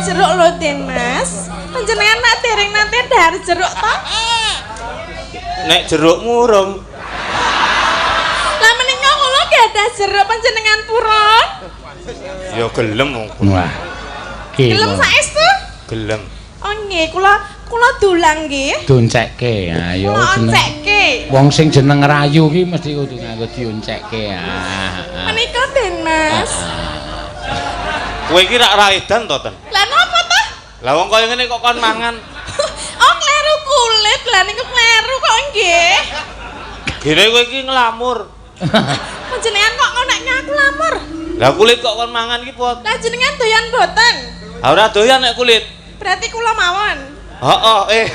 jeruk lho, Den Mas. Panjenengan nak dereng nate dhahar jeruk to? Nek jerukmu urung. Lah menika kula gadah jeruk panjenengan purun. Ya gelem wong. Wah. Gelem saestu? Gelem. Oh nggih, kula dulang nggih. Doncekke. Ayo Kula jeneng. oncekke. Wong sing jeneng Rayu ki mesti kudu nganggo dionceke. Ah. Menika Den Mas. Kowe iki rak ra edan to, Ten? Lah napa to? Lah wong kaya ngene kok kon mangan. Oh kleru kulit, lah niku kleru kok nggih. Gene kowe iki nglamur. Panjenengan kok ngonekke aku lamur. Lah kulit kok kon mangan iki pot. Lah jenengan doyan mboten? Ha ora doyan nek kulit. Berarti kula mawon. Heeh, eh.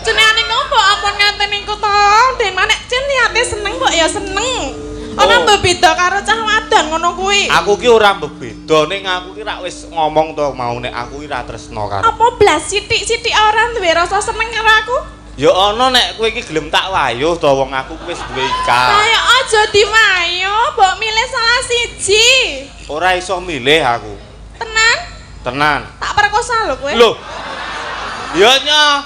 Jenengan niku mbok ampun ngaten niku to. Den manek jen niate seneng mbok ya seneng. Ana Oh. mbebeda karo cah wadon ngono kuwi. Aku ki ora mbebeda ning aku ki rak wis ngomong to mau nek aku ki ra tresno karo. Apa blas sithik-sithik ora duwe rasa seneng karo aku? Ya ana nek kowe iki gelem tak wayuh to wong aku wis duwe ika. Ayo aja diwayo, mbok milih salah siji. Ora iso milih aku. Tenan? Tenan. Tak perkosa lho kowe. Loh. Ya nyoh.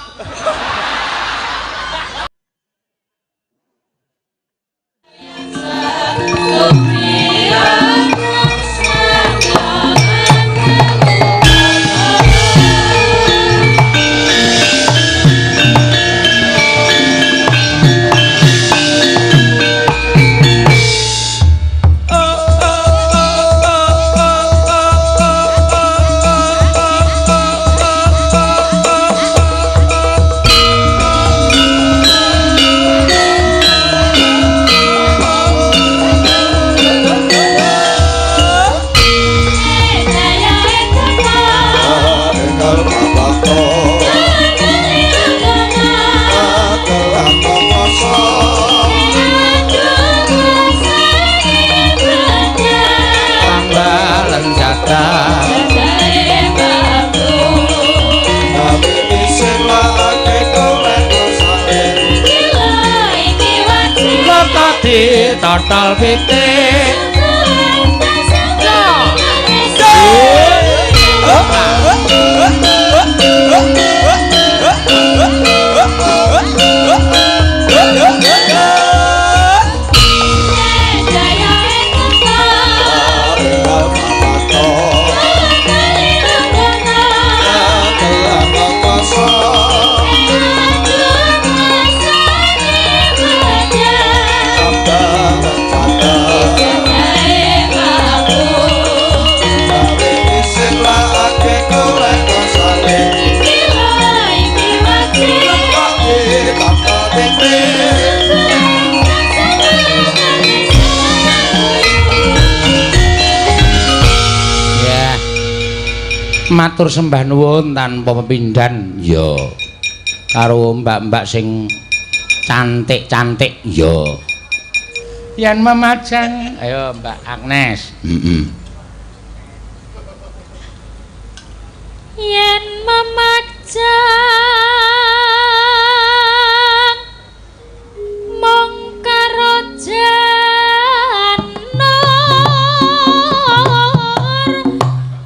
Tambalen jatah. Lekati total pitik. Ya. Matur sembah nuwun tanpa pepindhan. Ya. Karo mbak-mbak sing cantik-cantik. Ya. Yen memajang, ayo Mbak Agnes. Heeh. Yen memajang mung karo janur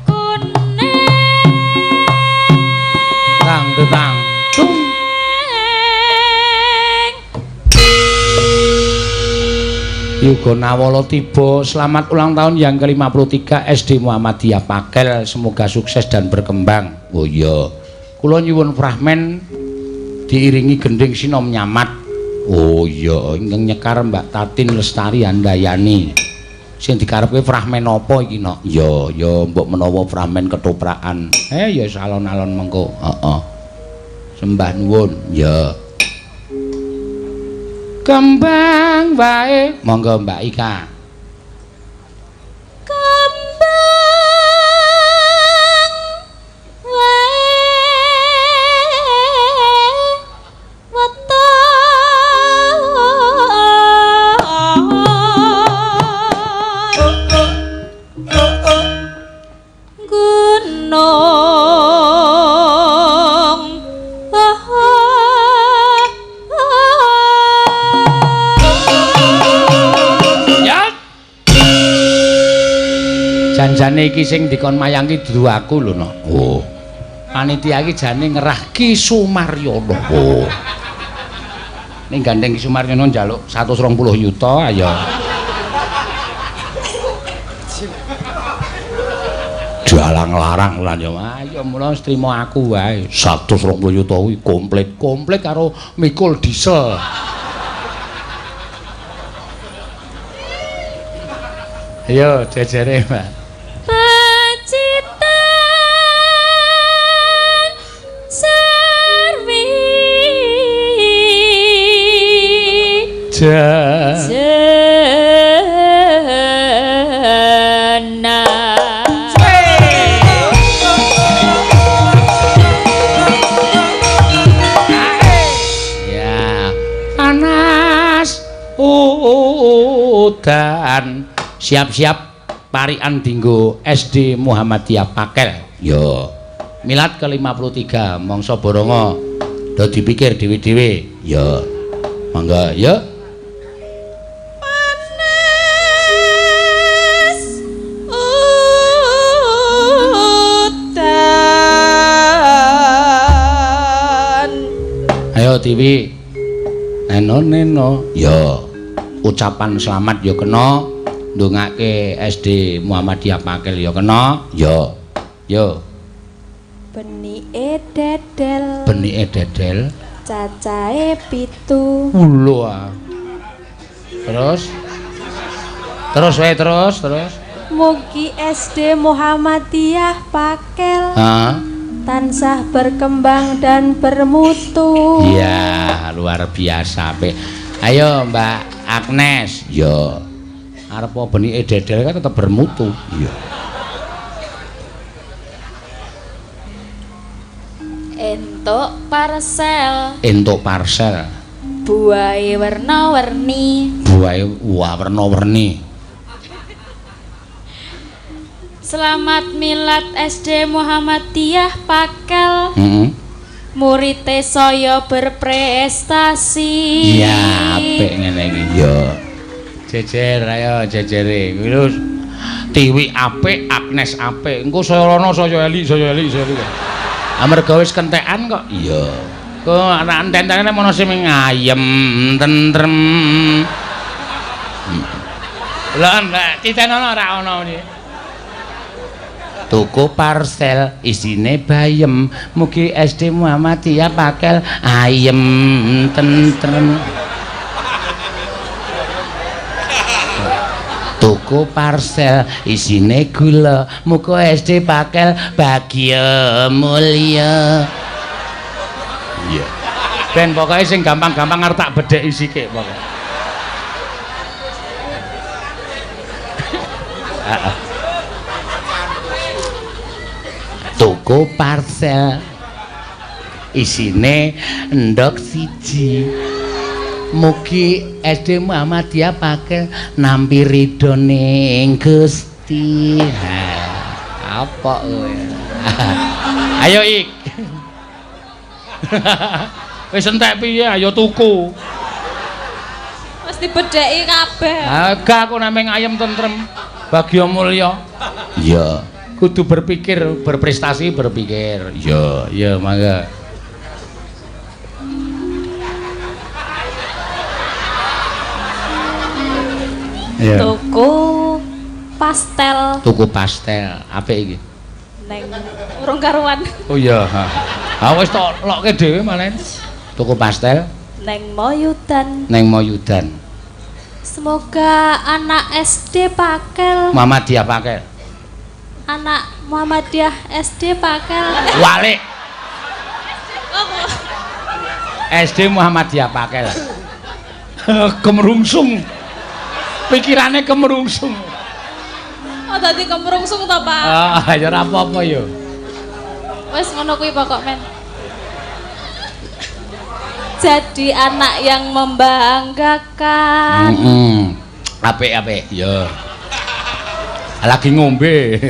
kuning. Tang tang tung. Yuga Nawala tiba. Selamat ulang tahun yang ke-53 SD Muhammadiyah Pakel. Semoga sukses dan berkembang. Oh iya. Kula nyuwun fragmen diiringi gending sinom nyamat. Oh iya, ingkang nyekar Mbak Tatin Lestari Handayani. Sing dikarepke fragmen apa iki, Nok? Ya, ya mbok menawa fragmen ketoprakan. Ya alon-alon mengko. Heeh. Sembah nuwun. Ya. Kembang wae. Monggo Mbak Ika. Kembang wae weton gunung. Ya. Janjane iki sing dikon mayang ki dudu aku lho, no. Oh. Panitia iki jane ngerah Ki Sumaryono. Oh. Ning gandeng Ki Sumaryono njaluk 120 yuta, ayo. Dalang larang lan ya. Ayo mula trimo aku wae. 120 yuta kuwi komplit-komplit karo mikul diesel. Ayo jejere, Mbak. Pacitan sarwi Ja. Jena. Ya. Panas udan. Siap-siap parikan dinggo SD Muhammadiyah Pakel. Yo. Milad ke-53 mangsa Borongo. Do dipikir dhewe-dhewe. Yo. Mangga, yo. Panas udan. Ayo Tiwi. Neno neno. Yo. Ucapan selamat yo kena. Ndongake SD Muhammadiyah Pakel yo kena. Yo. Yo. Benike dedel, Benike dedel. Cacahe 7. Lho. Terus. Terus wae terus, terus. Mugi SD Muhammadiyah Pakel Ha. tansah berkembang dan bermutu. Iya, luar biasa apik. Ayo Mbak Agnes. Yo. Arep benike dedel kan tetep bermutu. Iya. Entuk parcel, Entuk parcel. Buahe werna-werni. Buahe wah werna-werni. Selamat milad SD Muhammadiyah Pakel. Heeh. Murite saya berprestasi. Iya, apik ngene iki. Yo. Jejer ayo jejere. Kuwi lho Tiwi apik, Agnes apik. Engko saya rono saya elik, saya elik, saya elik. Amarga wis kentekan kok. Iya. Kok anak enten-entene mono sing ayem tentrem. Lah mbak titenono ora ono iki. Tuku parcel isine bayem. Mugi SD Muhammadiyah Pakel ayem tentrem. Tuku parcel isine gula. Muga SD Pakel bagya mulya. Iya. Ben pokoke sing gampang-gampang arep tak bedheki sikik pokoke. Tuku parcel isine endhog siji. Mugi SD Muhammadiyah Pakel nampi ridhone Gusti. Ha, apa kowe? Ayo ik. Wis entek piye ayo tuku. Wis dibedheki kabeh. Ha gak aku nameng ayem tentrem. Bagya mulya. Iya. Kudu berpikir, berprestasi berpikir. Iya, iya mangga. Iya. Tuku pastel. Tuku pastel, apik iki. Neng urung karuan. Oh iya, ha. Ha wis tok lokke dhewe malen. Tuku pastel Neng Moyudan. Neng Moyudan. Semoga anak SD Pakel, Muhammadiyah Pakel. Anak Muhammadiyah SD Pakel. Walik. SD Muhammadiyah Pakel. Kemerungsung. Pikirane kemerungsung. Oh dadi kemerungsung to, Pak? Ah, ya ora apa-apa ya. Wis ngono kuwi pokok men. Jadi anak yang membanggakan. Heeh. Apik-apik. Ya. Lagi ngombe.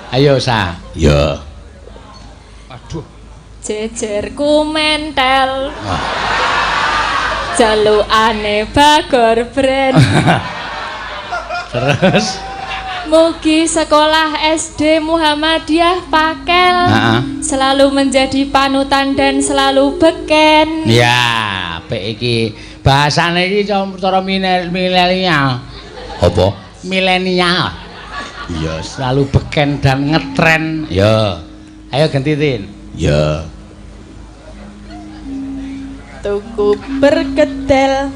Ayo sa. Ya. Aduh. Jejerku mentel. Jalukane Bagor Brand. Terus Mugi sekolah SD Muhammadiyah Pakel selalu menjadi panutan dan selalu beken. Ya, apik iki. Bahasane iki cara milenial. Apa? Milenial. Iya, selalu beken dan ngetren. Ya. Ayo ganti, Tin. Ya. Tuku bergedel.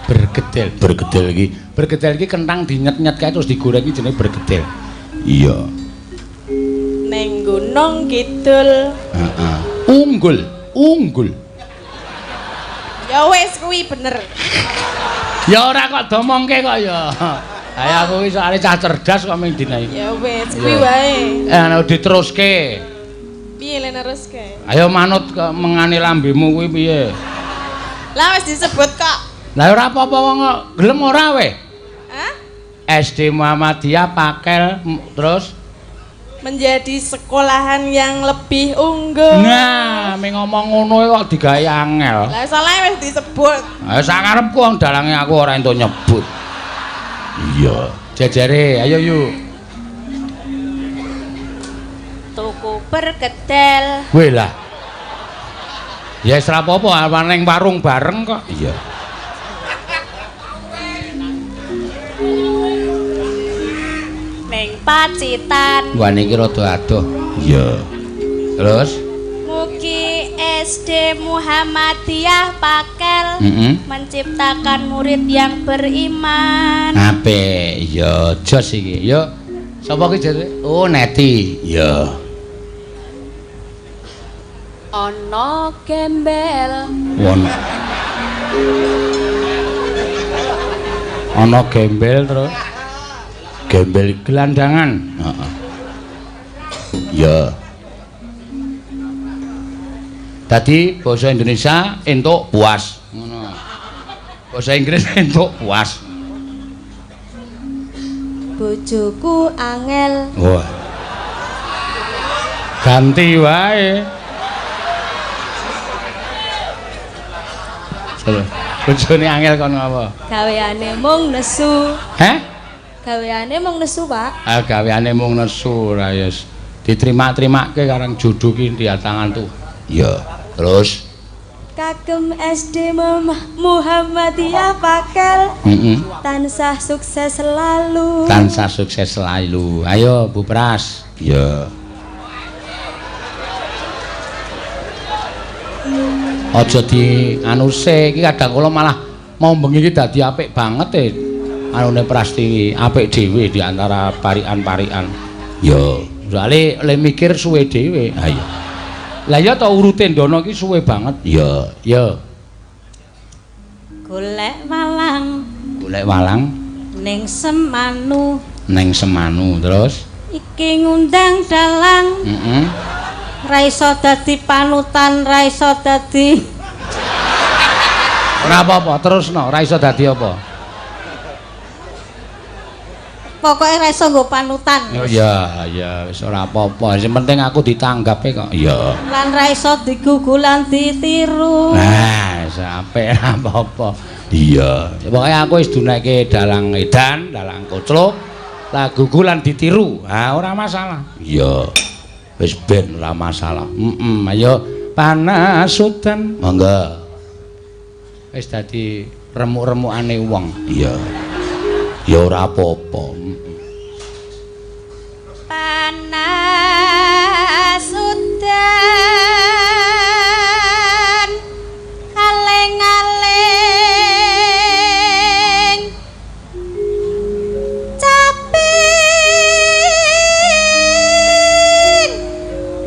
Bergedel, bergedel iki. Bergedel iki kentang dinyet-nyet kae terus digoreng iki jenenge bergedel. Iya. Ning Gunung Kidul. Heeh. Unggul, unggul. Ya wis kuwi bener. Ya ora kok domongke kok ya. Ayo aku iki soalé cah cerdas kok ming dina iki. Ya wis kuwi wae. Eh diteruske. Piye le neruske? Ayo manut ke mengane lambemu kuwi piye? Lah wis disebut kok. Lah ora apa-apa wong gelem ora weh. Hah? SD Muhammadiyah Pakel terus menjadi sekolahan yang lebih unggul. Nah, ming ngomong ngono kok digawe angel. Lah soalnya wis disebut. Ha sakarepku wong dalange aku ora entuk nyebut. Iya, jejere, ayo yuk. Tuku perkedel. Weh lah. Ya wis ora apa-apa arep ning warung bareng kok. Iya. Ning Pacitan. Wah niki rada adoh. Iya. Terus mugi SD Muhammadiyah Pakel menciptakan murid yang beriman. Apik, iya jos iki. Yo sapa ki jare? Oh, Neti. Iya. Ana gembel. Ono. Ana gembel terus. Gembel gelandangan. Heeh. Ya. Tadi basa Indonesia entuk puas. Ngono. Basa Inggris entuk puas. Bojoku angel. Wah. Ganti wae. Bojone angel kono apa? Gaweane mung nesu. Heh? Gaweane mung nesu, Pak. Ah, gaweane mung nesu ora ya. Diterima-terimake karang jodoh ki di tangan tuh. Iya. Terus kagem SD Muhammadiyah Pakel. Tansah sukses selalu. Tansah sukses selalu. Ayo Bu Pras. Iya. Aja di anuse iki kadang kula malah mau bengi iki dadi apik banget e. Anune Prastiwi apik dhewe di antara parikan-parikan. Ya, soalé le mikir suwe dhewe. Ha iya. Lah ya ta urute ndono iki suwe banget. Ya, ya. Golek walang. Golek walang ning Semanu. Ning Semanu terus iki ngundang dalang. Heeh. Ra iso dadi panutan, ra iso dadi. Ora apa-apa, terusno, ra iso dadi apa? Pokoke ra iso nggo panutan. Oh iya, iya wis ora apa-apa. Sing penting aku ditanggape kok. Iya. Lan ra iso digugulan ditiru. Nah, wis apik ora apa-apa. Iya. Pokoke aku wis duneke dalang edan, dalang koclok, lah gugulan ditiru. Ha ora masalah. Iya. Wis ben ora masalah. Heeh, ayo panasudan. Monggo. Wis dadi remuk-remukane wong. Iya. Ya ora apa-apa. Panas udan kaleng-aleng caping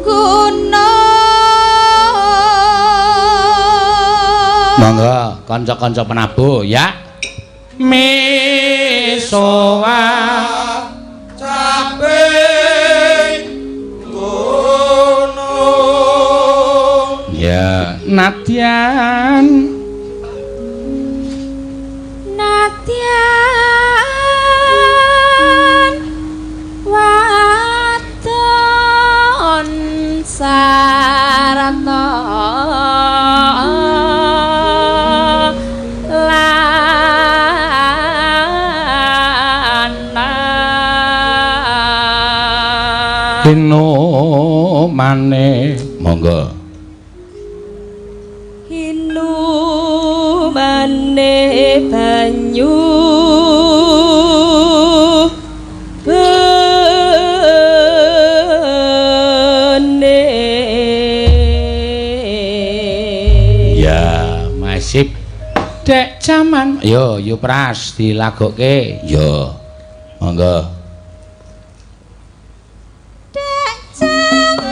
gunung. Monggo kanca-kanca penabuh ya. Misowa caping gunung. Ya, nadyan nadyan wadon sarata lanang. Hinumane monggo. Hinumane banyu bene. Ya, masip. Dek jaman yo yo pras dilagokke. Yo. Monggo. Dek jaman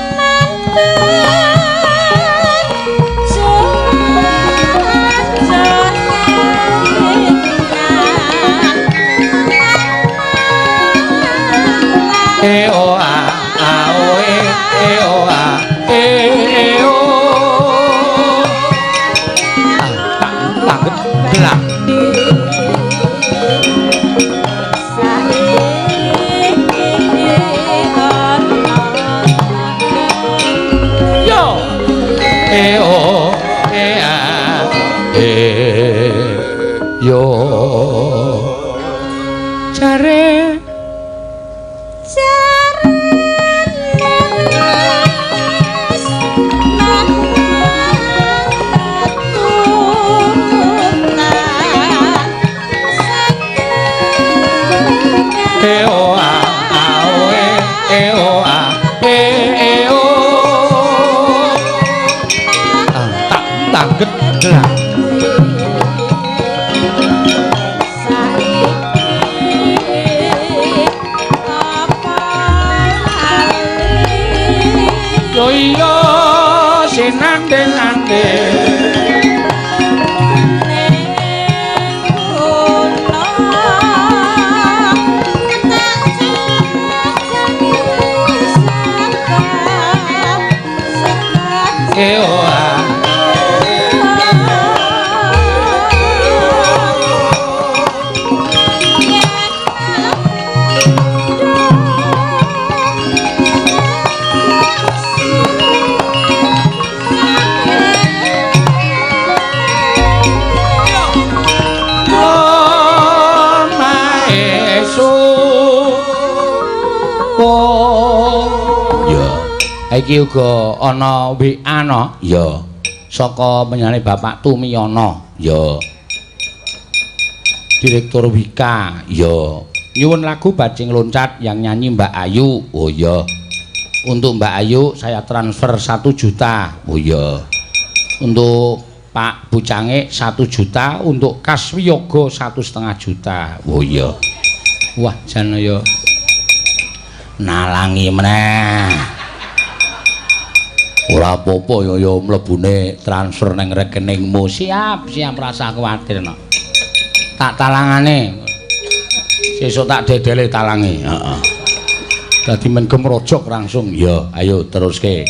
E o a a o e e o a e e o. Tak gelap. Yo. E o e a e yo. Jare E o a a o e e o a e e o. Tak tak gelang. Yo iya sinande nande. E o a. Iki uga ana WA no? Ya. Saka menyane Bapak Tumiyono. Ya. Direktur Wika. Ya. Nyuwun lagu Bajing Loncat yang nyanyi Mbak Ayu. Oh ya. Untuk Mbak Ayu saya transfer 1 juta. Oh ya. Untuk Pak Bucange 1 juta, untuk Kaswiyoga 1,5 juta. Oh ya. Wah, jan ya. Nalangi meneh. Ora apa-apa ya ya mlebune transfer nang rekeningmu. Siap, siap rasa kuwatir no. Tak talangane. Sesuk tak dedele talange, heeh. Dadi men gemrojok langsung. Ya, ayo teruske.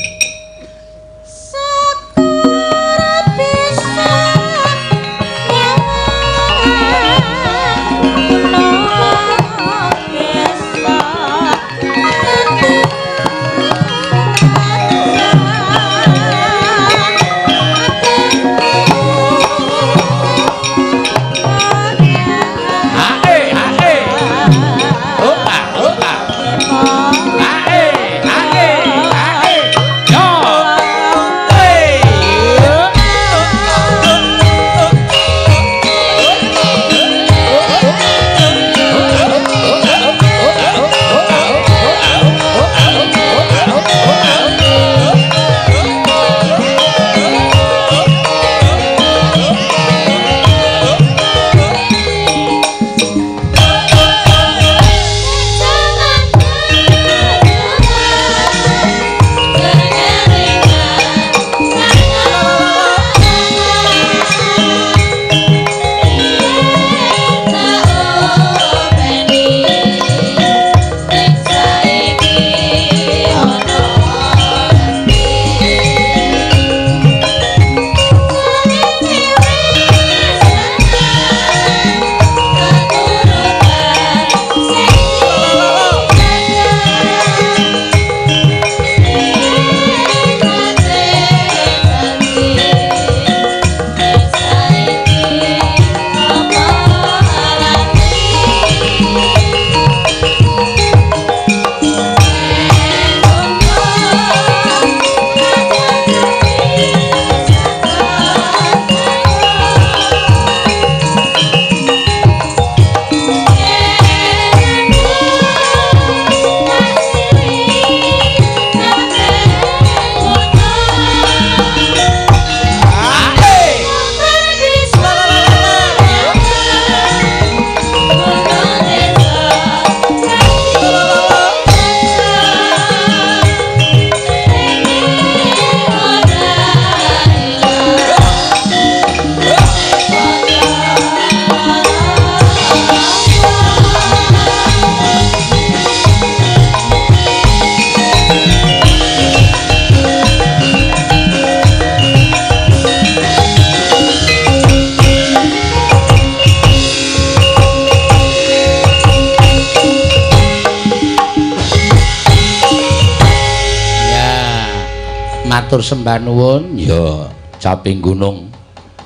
Matur sembah nuwun. Ya, caping gunung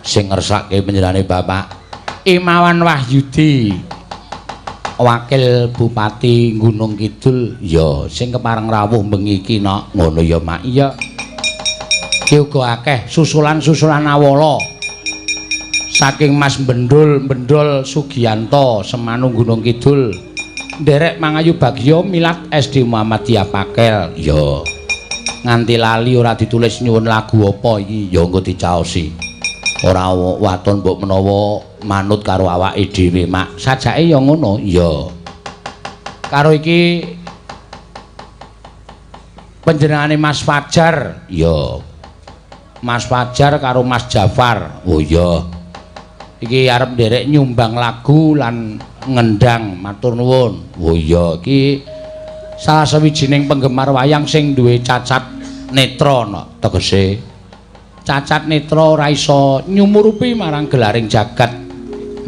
sing ngersake panjenengane Bapak Imawan Wahyudi, Wakil Bupati Gunung Kidul. Ya, sing kepareng rawuh bengi iki nok. Ngono ya, Mak. Iya. Ki uga akeh susulan-susulan awala saking Mas Bendul Bendol Sugianto Semanu Gunung Kidul. Nderek mangayu bagya milat SD Muhammadiyah Pakel. Ya. Nganti lali ora ditulis nyuwun lagu apa iki, ya engko dicaosi. Ora waton mbok menawa manut karo awake dhewe, Mak. Sajake ya ngono, ya. Karo iki panjenengane Mas Fajar, ya. Mas Fajar karo Mas Jafar. Oh iya. Iki arep nderek nyumbang lagu lan ngendang, matur nuwun. Oh iya, iki salah sawijining penggemar wayang sing duwe cacat netra no, tegese cacat netra ora iso nyumurupi marang gelaring jagat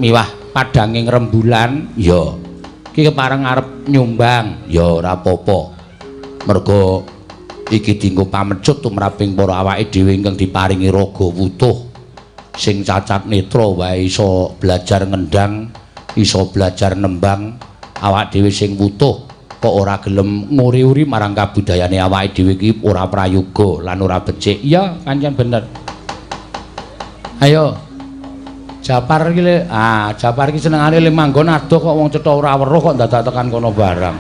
miwah padhanging rembulan. Ya, iki kepareng arep nyumbang, ya ora apa-apa. Mergo iki dienggo pamecut tumraping para awake dhewe ingkang diparingi raga wutuh. Sing cacat netra wae iso belajar ngendang, iso belajar nembang, awak dhewe sing wutuh kok ora gelem nguri-uri marang kabudayane awake dhewe iki ora prayoga lan ora becik. Iya, pancen bener. Ayo. Japar iki le, ah Japar iki senengane le manggon adoh kok wong cetha ora weruh kok dadak tekan kono barang.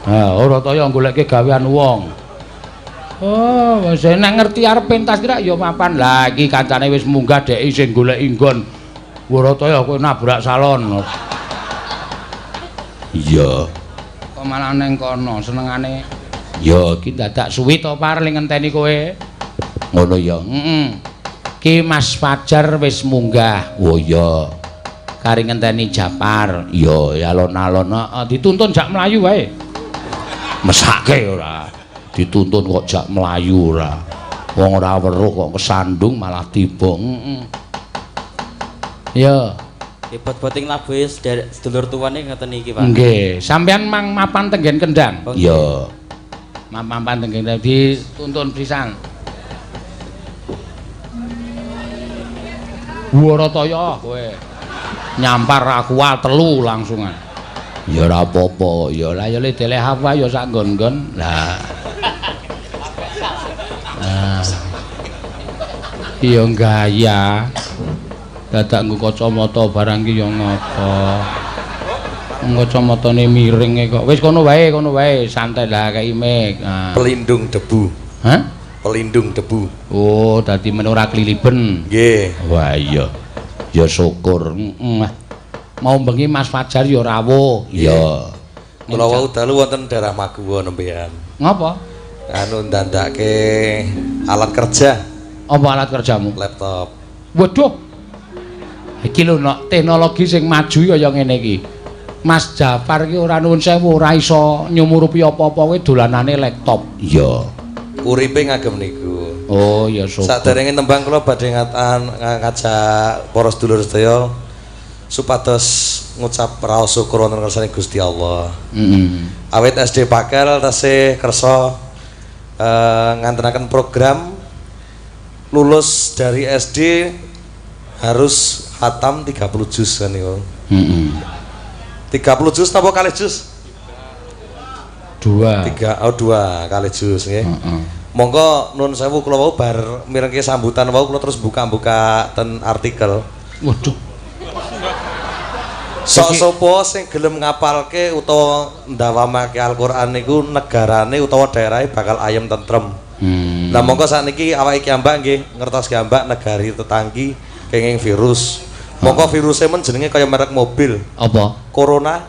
Ha, ora kaya goleke gawean wong. Oh, wis nek ngerti arep pentas kira ya mapan. Lah iki kancane wis munggah dhek sing goleki nggon. Ora kaya kowe nabrak salon. Iya. Kok malah neng kono senengane. Ya iki dadak suwi to Par ling ngenteni kowe. Ngono ya. Heeh. Ki Mas Fajar wis munggah. Oh iya. Kari ngenteni Japar. Ya alon-alon heeh dituntun jak mlayu wae. Mesake ora. Dituntun kok jak mlayu ora. Wong ora weruh kok kesandung malah tiba. Heeh. Ya. Bot-boting labuhe sedulur tuwane ngoten iki, Pak. Nggih, sampeyan mang mapan tenggen Kendang. Iya. Mapan tenggen dituntun pisan. Warataya kowe. Nyampar aqua telu langsungan. Ya ora apa-apa, ya lah ya le deleh apa ya sak nggon-nggon. Lah. Nah. Iya gaya. Dadak nggo kacamata barang ki ya ngapa. Kacamatane miring kok. Wis kono wae, santai lah kei mik. Nah. Pelindung debu. Hah? Pelindung debu. Oh, dadi men ora kliliben. Nggih. Wah iya. Ya syukur. Heeh. Mau bengi Mas Fajar ya rawuh. Iya. Kula wau dalu wonten daerah Maguwo nembean. Ngapa? Anu ndandake alat kerja. Apa alat kerjamu? Laptop. Waduh. Iki lho nok teknologi sing maju kaya ngene iki. Mas Jafar iki ora nuwun sewu ora iso nyumurupi apa-apa kowe dolanane laptop. Iya. Uripe ngagem niku. Oh ya syukur. Saderenge nembang kula badhe ngajak para sedulur sedaya supados ngucap raos syukur wonten ngersane Gusti Allah. Heeh. Awit SD Pakel tasih kersa ngantenaken program lulus dari SD harus khatam 30 juz kan niku. Heeh. 30 juz napa kalih juz? 2. 3 oh 2 kalih juz nggih. Heeh. Monggo nun sewu kula wau bar mirengke sambutan wau kula terus buka-buka ten artikel. Waduh. Sok sapa sing gelem ngapalke utawa ndawamake Al-Qur'an niku negarane utawa daerahe bakal ayem tentrem. Lah monggo sakniki awake kiambak nggih ngertos kiambak negari tetanggi kenging virus. Monggo virusnya men jenenge kaya merek mobil. Apa? Corona.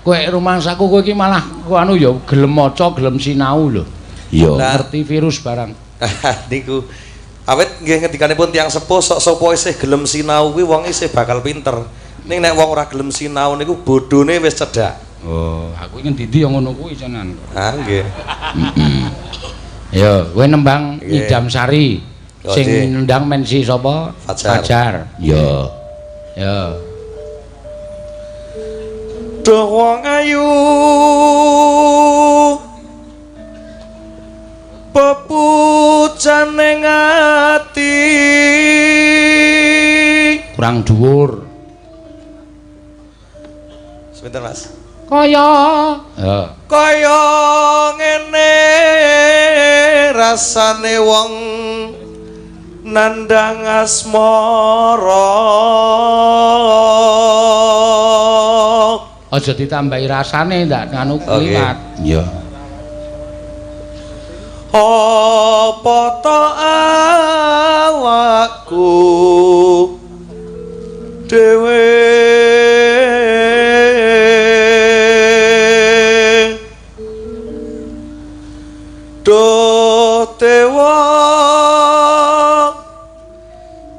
Kowe rumangsaku kowe iki malah anu ya gelem maca, gelem sinau lho. Iya. Ngerti virus barang. Niku. Awit nggih ngendikanipun tiyang sepuh sok sapa isih gelem sinau kuwi wong isih bakal pinter. Ning nek wong ora gelem sinau niku bodhone wis cedhak. Oh, aku iki ngendi-endi ya ngono kuwi tenan. Ah nggih. Ya, kowe nembang Idam Sari. Sing nendang mensi sapa? Fajar. Ya. Ya. Duh wong ayu Kurang dhuwur. Sebentar, Mas. Kaya ya. Kaya ngene rasane wong nandhang asmara. Aja ditambahi rasane ndak nganu kliwat. Iya. Apa to awakku dhewe do dewa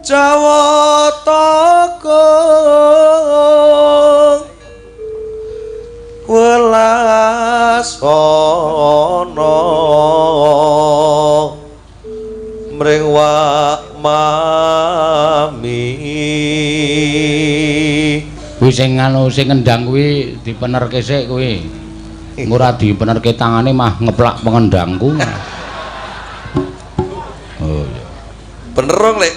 Jawata kang welas ana mring wak mami. Kuwi sing anu sing ngendang kuwi dipenerke sik kuwi. Ora dipenerke tangane mah ngeplak pengendangku. Oh iya. Bener rong, Lek.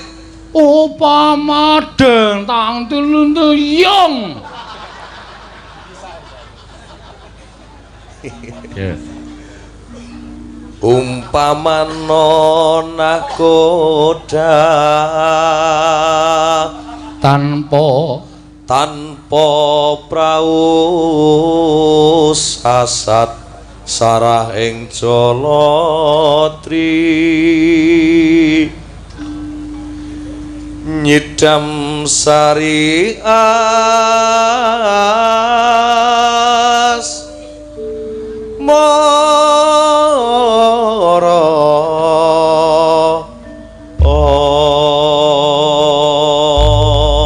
Upama dentang tulung-tuyung. Ya. Umpama nakoda tanpa tanpa prau sasat sarah ing Jalatri nyidam sari as mara.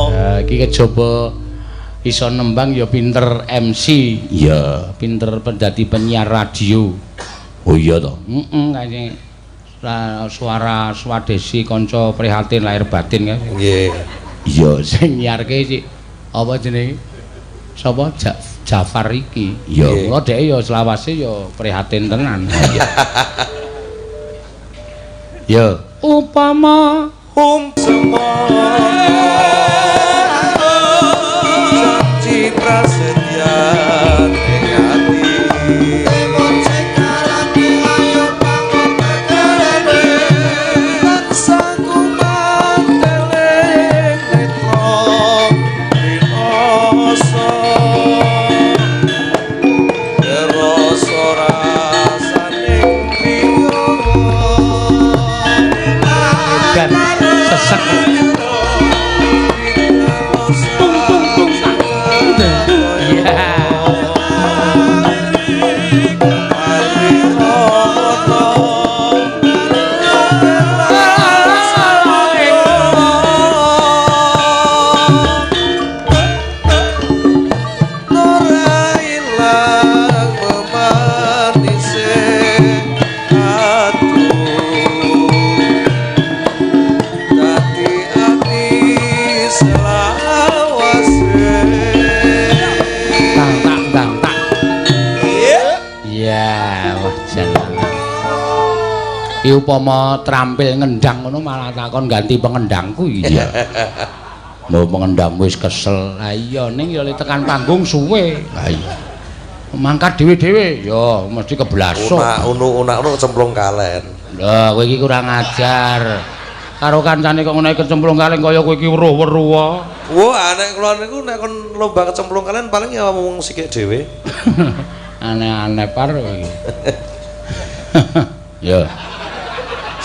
Ya iki kejaba iso nembang ya pinter MC, ya pinter dadi penyiar radio. Oh iya to. Heeh, kaya suara swadesi kanca prihatin lahir batin kae. Nggih. Iya, sing nyiarke sik apa jenenge? Sapa Jafar iki. Ya kula dheke ya selawase ya prihatin tenan. Ya, upama janji prasetyan ing ati tansah kumanteling netra rinasa rasa rasane priya dan sesek. Tung tung tung tak. Iya. Ora ilang memanise aduh dadi ati selawase. Tang tak tang tak. Iya, wah jalan. Iki upama trampil ngendang ngono malah takon ganti pengendangku iya. Lho pengendang wis kesel. Lah iya ning ya tekan panggung suwe. Lah iya. Mangkat dhewe-dhewe ya mesti keblasuk. Unak unu unak unu kecemplung kalen. Lah kowe iki kurang ajar. Karo kancane kok ngono kecemplung kalen kaya kowe iki weruh-weruh. Wah, nek kula niku nek kon lomba kecemplung kalen paling ya wong sikik dhewe. Aneh-aneh par kowe iki. Ya.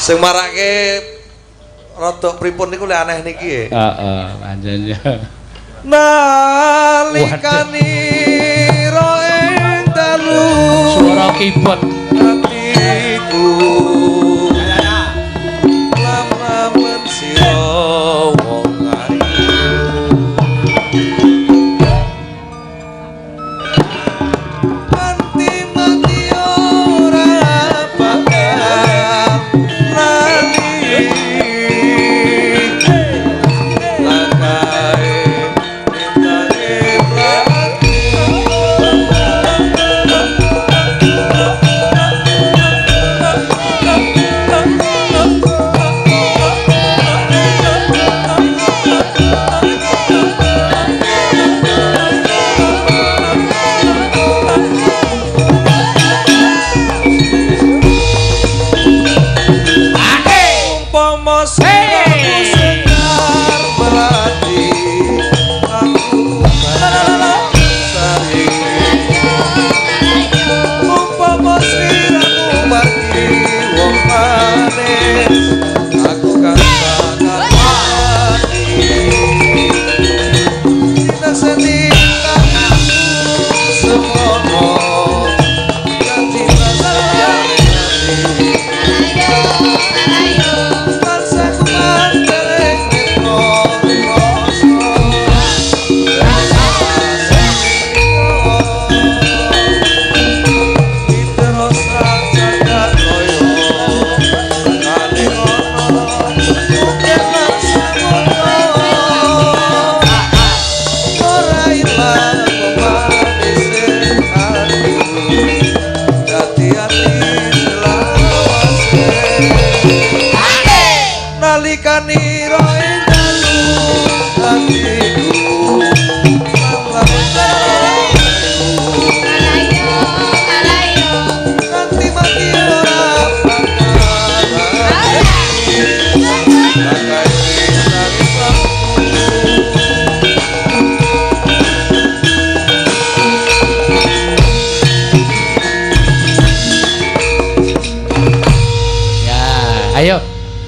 Sing marake rada pripun niku le aneh niki. Heeh, pancen ya. Nalikanira ing dalu Suara keyboard. Atiku lama sira wong ayu Anti mati ora bakal lali langkae lintange prati.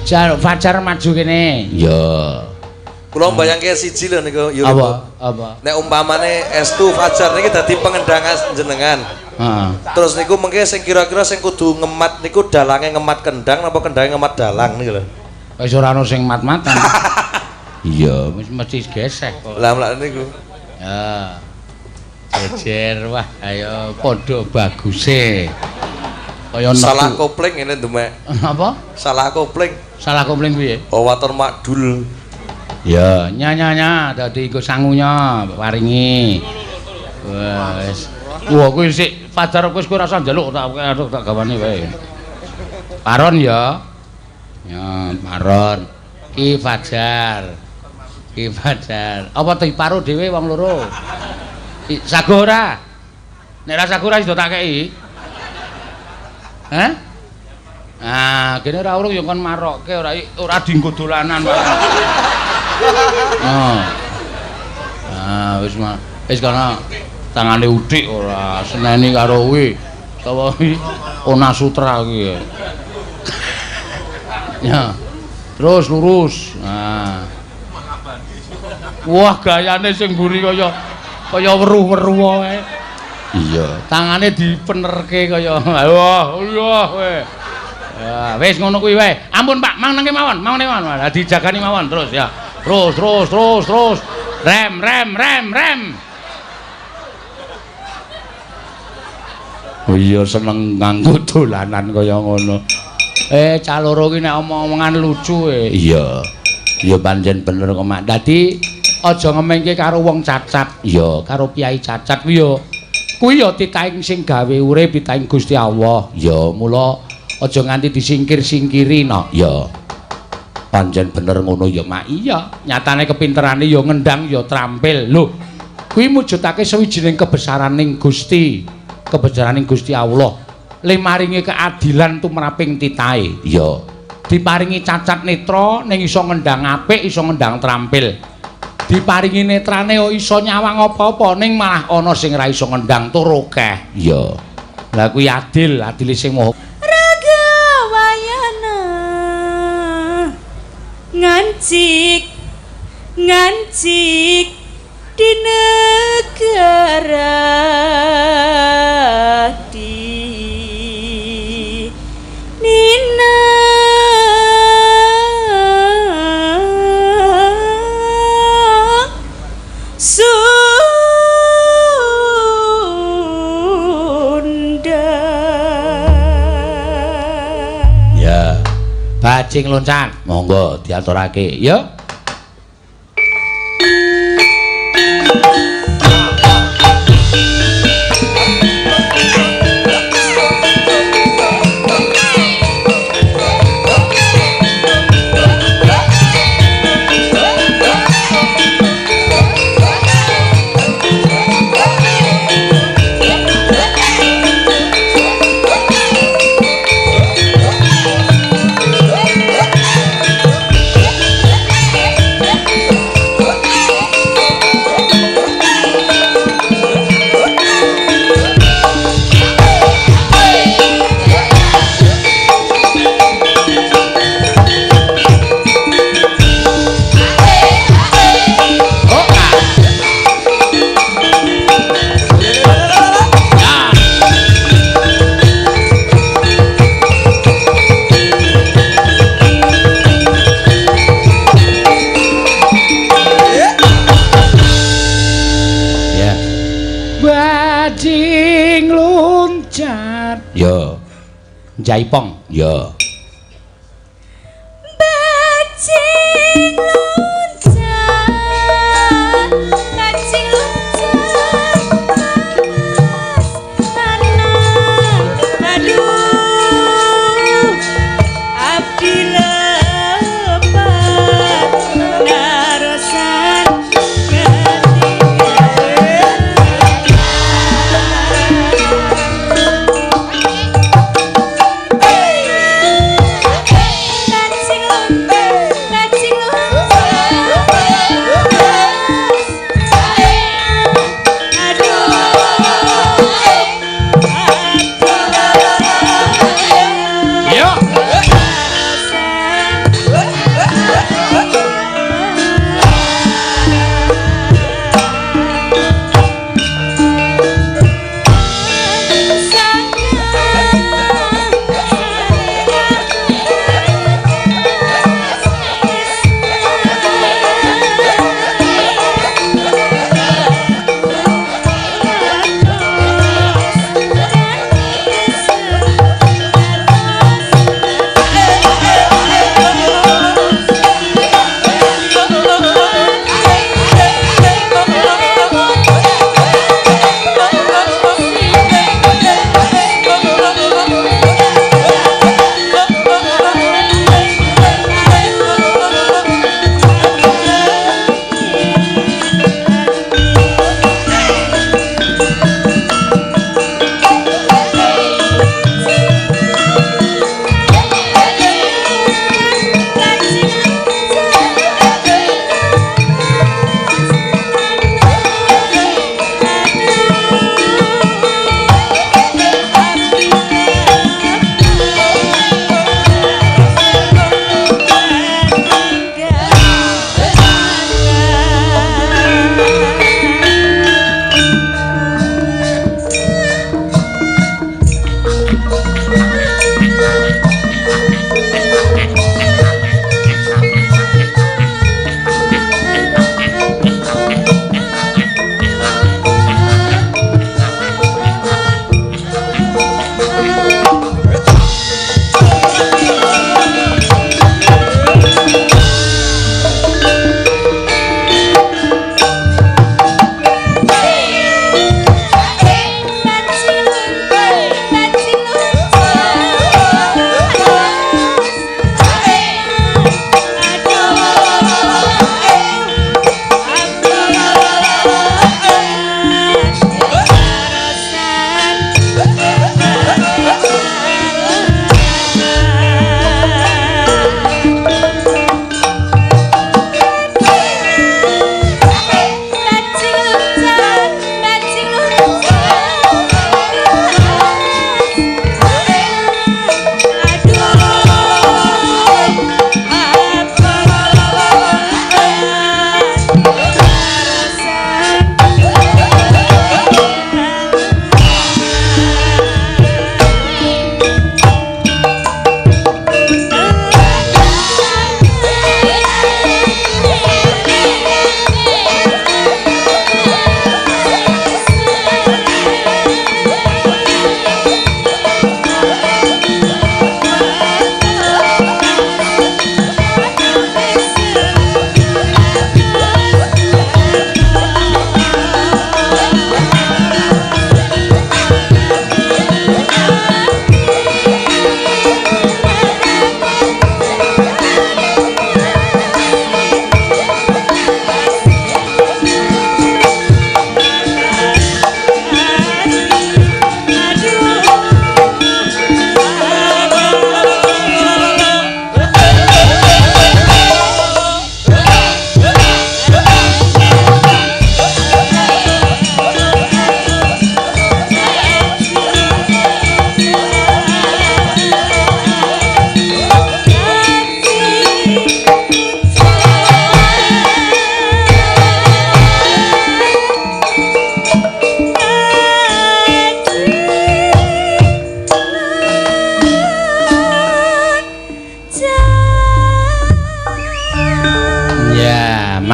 Jar Fajar maju kene. Ya. Kula mbayangke siji lho niku Yuri. Apa? Apa? Nek umpamane estu Fajar niki dadi pengendang jenengan. Heeh. Terus niku mengke sing kira-kira sing kudu ngemat niku dalange ngemat kendang napa kendange ngemat dalang niku lho. Wis ora ono sing mat-matan. Iya, wis mesti gesek kok. Lah mlak niku. Ya. Jejer wah, ayo padha baguse. Kaya salah kopling ngene demek. Apa? Salah kopling. Salah kopling piye? Oh waton makdul. Ya, nya dadi iku sangunya paringi. Wes. Wah, kuwi sik Fajar wis kowe ora usah njaluk tak gawane wae. Paron ya. Ya, paron. Ki Fajar. Ki Fajar. Apa diparo dhewe wong loro? Sago ora? Nek ora sago ora iso tak kei. Hah? Ah, kene ora urung ya kon marokke ora dienggo dolanan. Oh. Ah, wis wis kana tangane udik ora seneni karo kuwi. Sapa kuwi? Ona Sutra kuwi. Ya. Terus lurus. Nah. Wah, gayane sing mburi kaya weruh-weruh wae. Iya, tangane dipenerke kaya wah, iya kowe. Ya, wis ngono kuwi wae. Ampun, Pak, mang nang mawon, mang nang mawon. Lah dijagani mawon terus ya. Terus terus terus terus. Rem rem rem rem. Oh iya seneng nganggo dolanan kaya ngono. Eh, cah loro ki nek omong-omongan lucu e. Iya. Ya pancen bener kok, Mak. Dadi aja ngemengke karo wong cacat. Iya, karo piyai cacat kuwi ya. Kuwi ya titahing sing gawe urip, titahing Gusti Allah. Ya, mula aja nganti disingkir-singkiri no. Ya. Pancen bener ngono ya, Mak. Iya, nyatane kepinterane ya ngendang ya trampil. Lho, kuwi mujudake sawijining kebesaraning Gusti, kebesaraning Gusti Allah. Le maringi keadilan tumraping titahe. Iya. Diparingi cacat netra ning iso ngendang apik, iso ngendang trampil. Diparingi netrane iso nyawang apa-apa ning malah ana sing ra iso ngendang tur akeh. Iya. Lah kuwi adil, adile sing maha. Raga wayana ngancik ngancik di negara di Nina Sunda. Ya. Bajing loncat, monggo diaturake ya. Jaipong, ya. Bajing loncat, bajing loncat, panas, tanah, aduh, abdi lepat, narosan ketinggalan.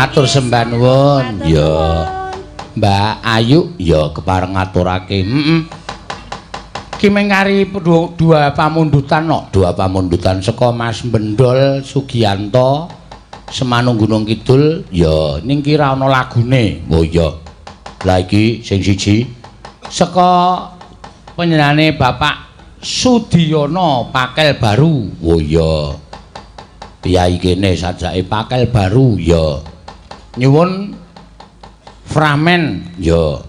Matur sembah nuwun. Ya. Mbak Ayu ya kepareng ngaturake. Heeh. Ki mengkari dua pamundutan no, dua pamundutan saka Mas Bendol Sugianto Semanung Gunung Kidul ya ning ki ra ana lagune. Oh iya. Lah iki sing siji saka panjenengane Bapak Sudiyono Pakel Baru. Oh iya. Piyai kene sajake Pakel Baru ya. Nyuwun fragmen ya.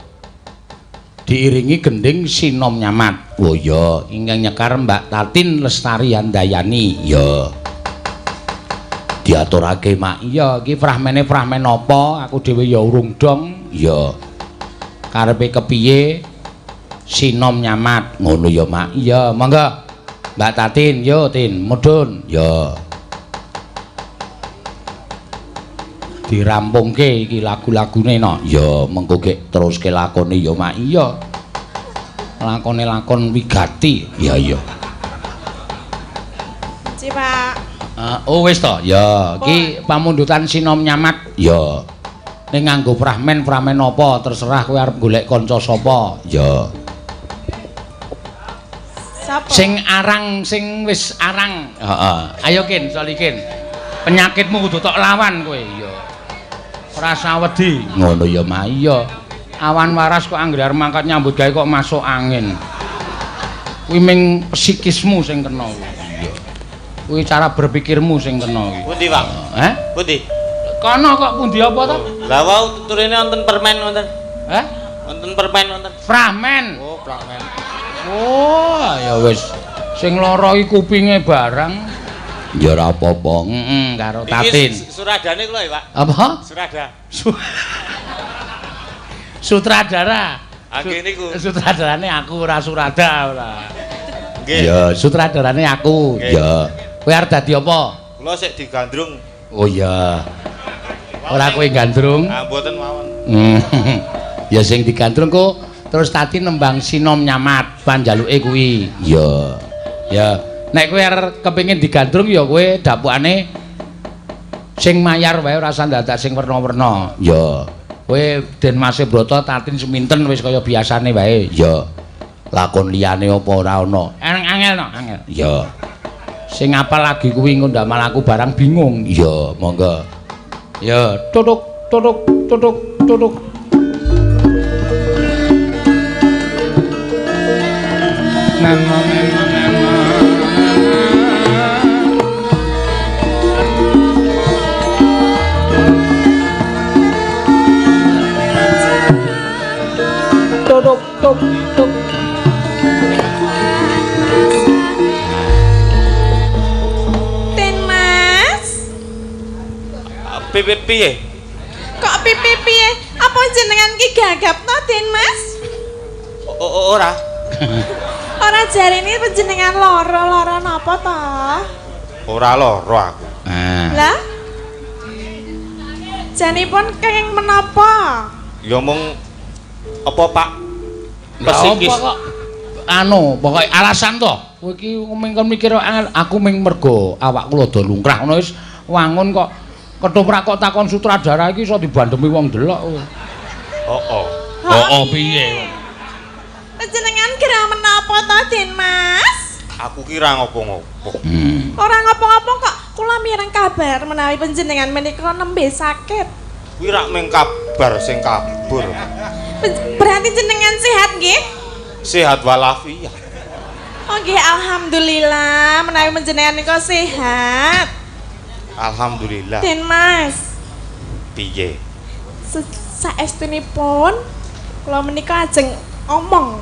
Diiringi gending Sinom Nyamat. Oh iya, ingkang nyekar Mbak Tatin Lestari Handayani. Ya. Diaturake mak. Iya, iki fragmene fragmen apa? Aku dhewe ya urung dong. Ya. Karepe kepiye? Sinom Nyamat. Ngono ya, Mak. Iya, monggo. Mbak Tatin, yo Tin, mudhun. Ya. Dirampungke iki lagu-lagune no. Ya, mengko gek teruske lakone ya, Mak. Iya. Lakone lakon wigati. Ya, iya. Ci, Pak. Oh wis to. Ya, iki pamundutan Sinom Nyamat. Ya. Ning nganggo fragmen-fragmen apa terserah kowe arep golek kanca sapa. Ya. Sapa? Sing arang, sing wis arang. Heeh. Ayo Kin, Solikin. Penyakitmu kudu tok lawan kowe. Ya. Ora usah wedi. Ngono ya, Mak. Iya. Awan waras kok anggere arep mangkat nyambut gawe kok masuk angin. Kuwi ming psikismu sing kena kuwi. Iya. Kuwi cara berpikirmu sing kena kuwi. Pundi, Pak? Heh? Pundi? Kono kok pundi apa to? Lah wau turine wonten permen wonten. Heh? Wonten permen wonten. Fragmen. Oh, fragmen. Oh, ya wis. Sing lara iki kupinge barang. Ya ora apa-apa. Heeh, karo Tatin. Iki suradane kula ya, Pak. Apa? Surada. Sutradara. Nggih niku. Sutradarane aku ora surada ora. Nggih. Ya, sutradarane aku. Ya. Kowe arep dadi apa? Kula sik digandrung. Oh iya. Ora kowe gandrung? Ah, mboten mawon. Ya sing digandrung kok terus Tati nembang Sinom Nyamat panjaluke kuwi. Ya. Ya. Nek kowe arep kepengin digandrung ya kowe dapukane sing mayar wae ora usah dadak sing werna-werna. Ya. Kowe Den Mase Brata Tatin seminten wis kaya biasane wae. Ya. Lakon liyane apa ora ana? Angel no, angel. Ya. Sing apal lagi kuwi engko ndamel aku barang bingung. Ya, monggo. Ya, tutuk tutuk tutuk tutuk. Nang tuk tuk tuk. Den Mas. Piye piye? Kok piye piye? Apa jenengan ki gagap to, Den Mas? Ora. Ora jarene panjenengan lara-lara napa to? Ora lara aku. Lah? Janipun kenging menapa? Ya mung apa Pak? Psikis kok anu pokoke alasan to. Kowe iki mung mikir aku mung mergo awakku rada lungkrah ngono wis wangun kok ketoprak kok takon sutradara iki iso dibandemi wong delok. Heeh. Heeh piye? Panjenengan gerah menapa to, Den Mas? Aku ki ra ngopo-ngopo. Ora ngopo-ngopo kok kula mireng kabar menawi panjenengan menika nembe sakit. Kuwi rak mung kabar sing kabur. Berarti jenengan sehat nggih? Sehat walafiat. Oh nggih, alhamdulillah menawi panjenengan nika sehat. Alhamdulillah. Den Mas. Piye? Saestunipun kula menika ajeng omong.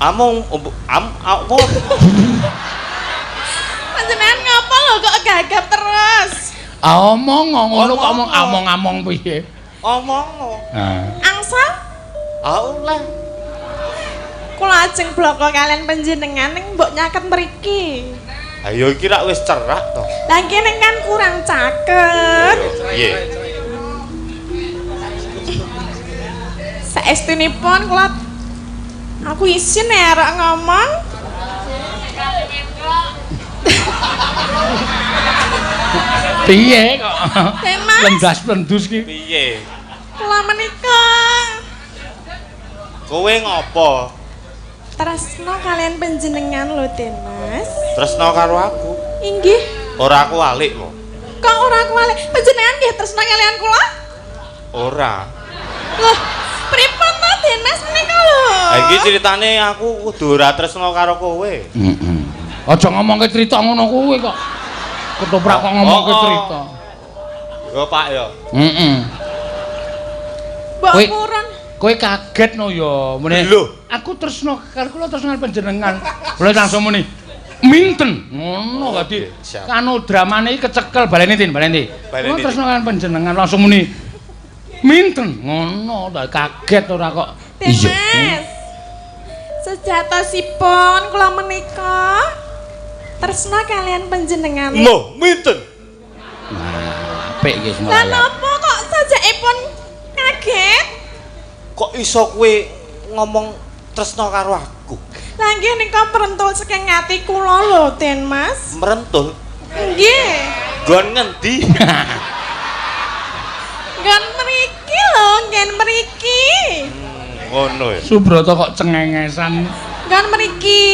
Among am apa? Panjenengan ngapa lho kok gagap terus? Omong ngono kok omong among-among piye? Omong. Heeh. Angsal? Ah oleh. Kula ajeng bloko kalian panjenengan ning mbok nyaket mriki. Ayo iki rak wis cerak to. Lah kene kan kurang caket. Piye? Saestunipun kula aku isin ya arek ngomong. Piye kok? Den Mas. Lendas-lendus ki. Piye? Kula menika Kowe ngopo? Tresno kalian panjenengan lho, Den Mas. Tresno karo aku. Inggih. Ora aku walik kok. Kok ora kuwalik? Panjenengan nggih tresno kalian kula? Ora. Loh, pripun to Den Mas menika lho? Ha iki ceritane aku kudu ora tresno karo kowe. Heeh. Aja ngomongke crita ngono kuwi kok. Ketoprak kok ngomongke crita. Yo Pak yo. Heeh. Mbok purun. Kowe kaget no ya, muni. Lho. Aku tresno karo kula tresno panjenengan. Kula langsung muni. Minten. Ngono dadi kanu dramane iki kecekel baleni Tin, baleni. Kula tresno karo panjenengan langsung muni. Minten. Ngono ta kaget ora kok. Iya. Mas. Sejatosipun kula menika tresno kalian panjenengan. Lho, minten. Nah, apik iki Lah napa kok sajakipun kaget? Kok iso kowe ngomong tresno karo aku? Lah nggih nika merentul saking ati kula lho, Den Mas. Merentul? Nggih. Nggon ngendi? Nggon mriki lho, nggen mriki. Ngono ya. Subrata kok cengengesan. Nggon mriki.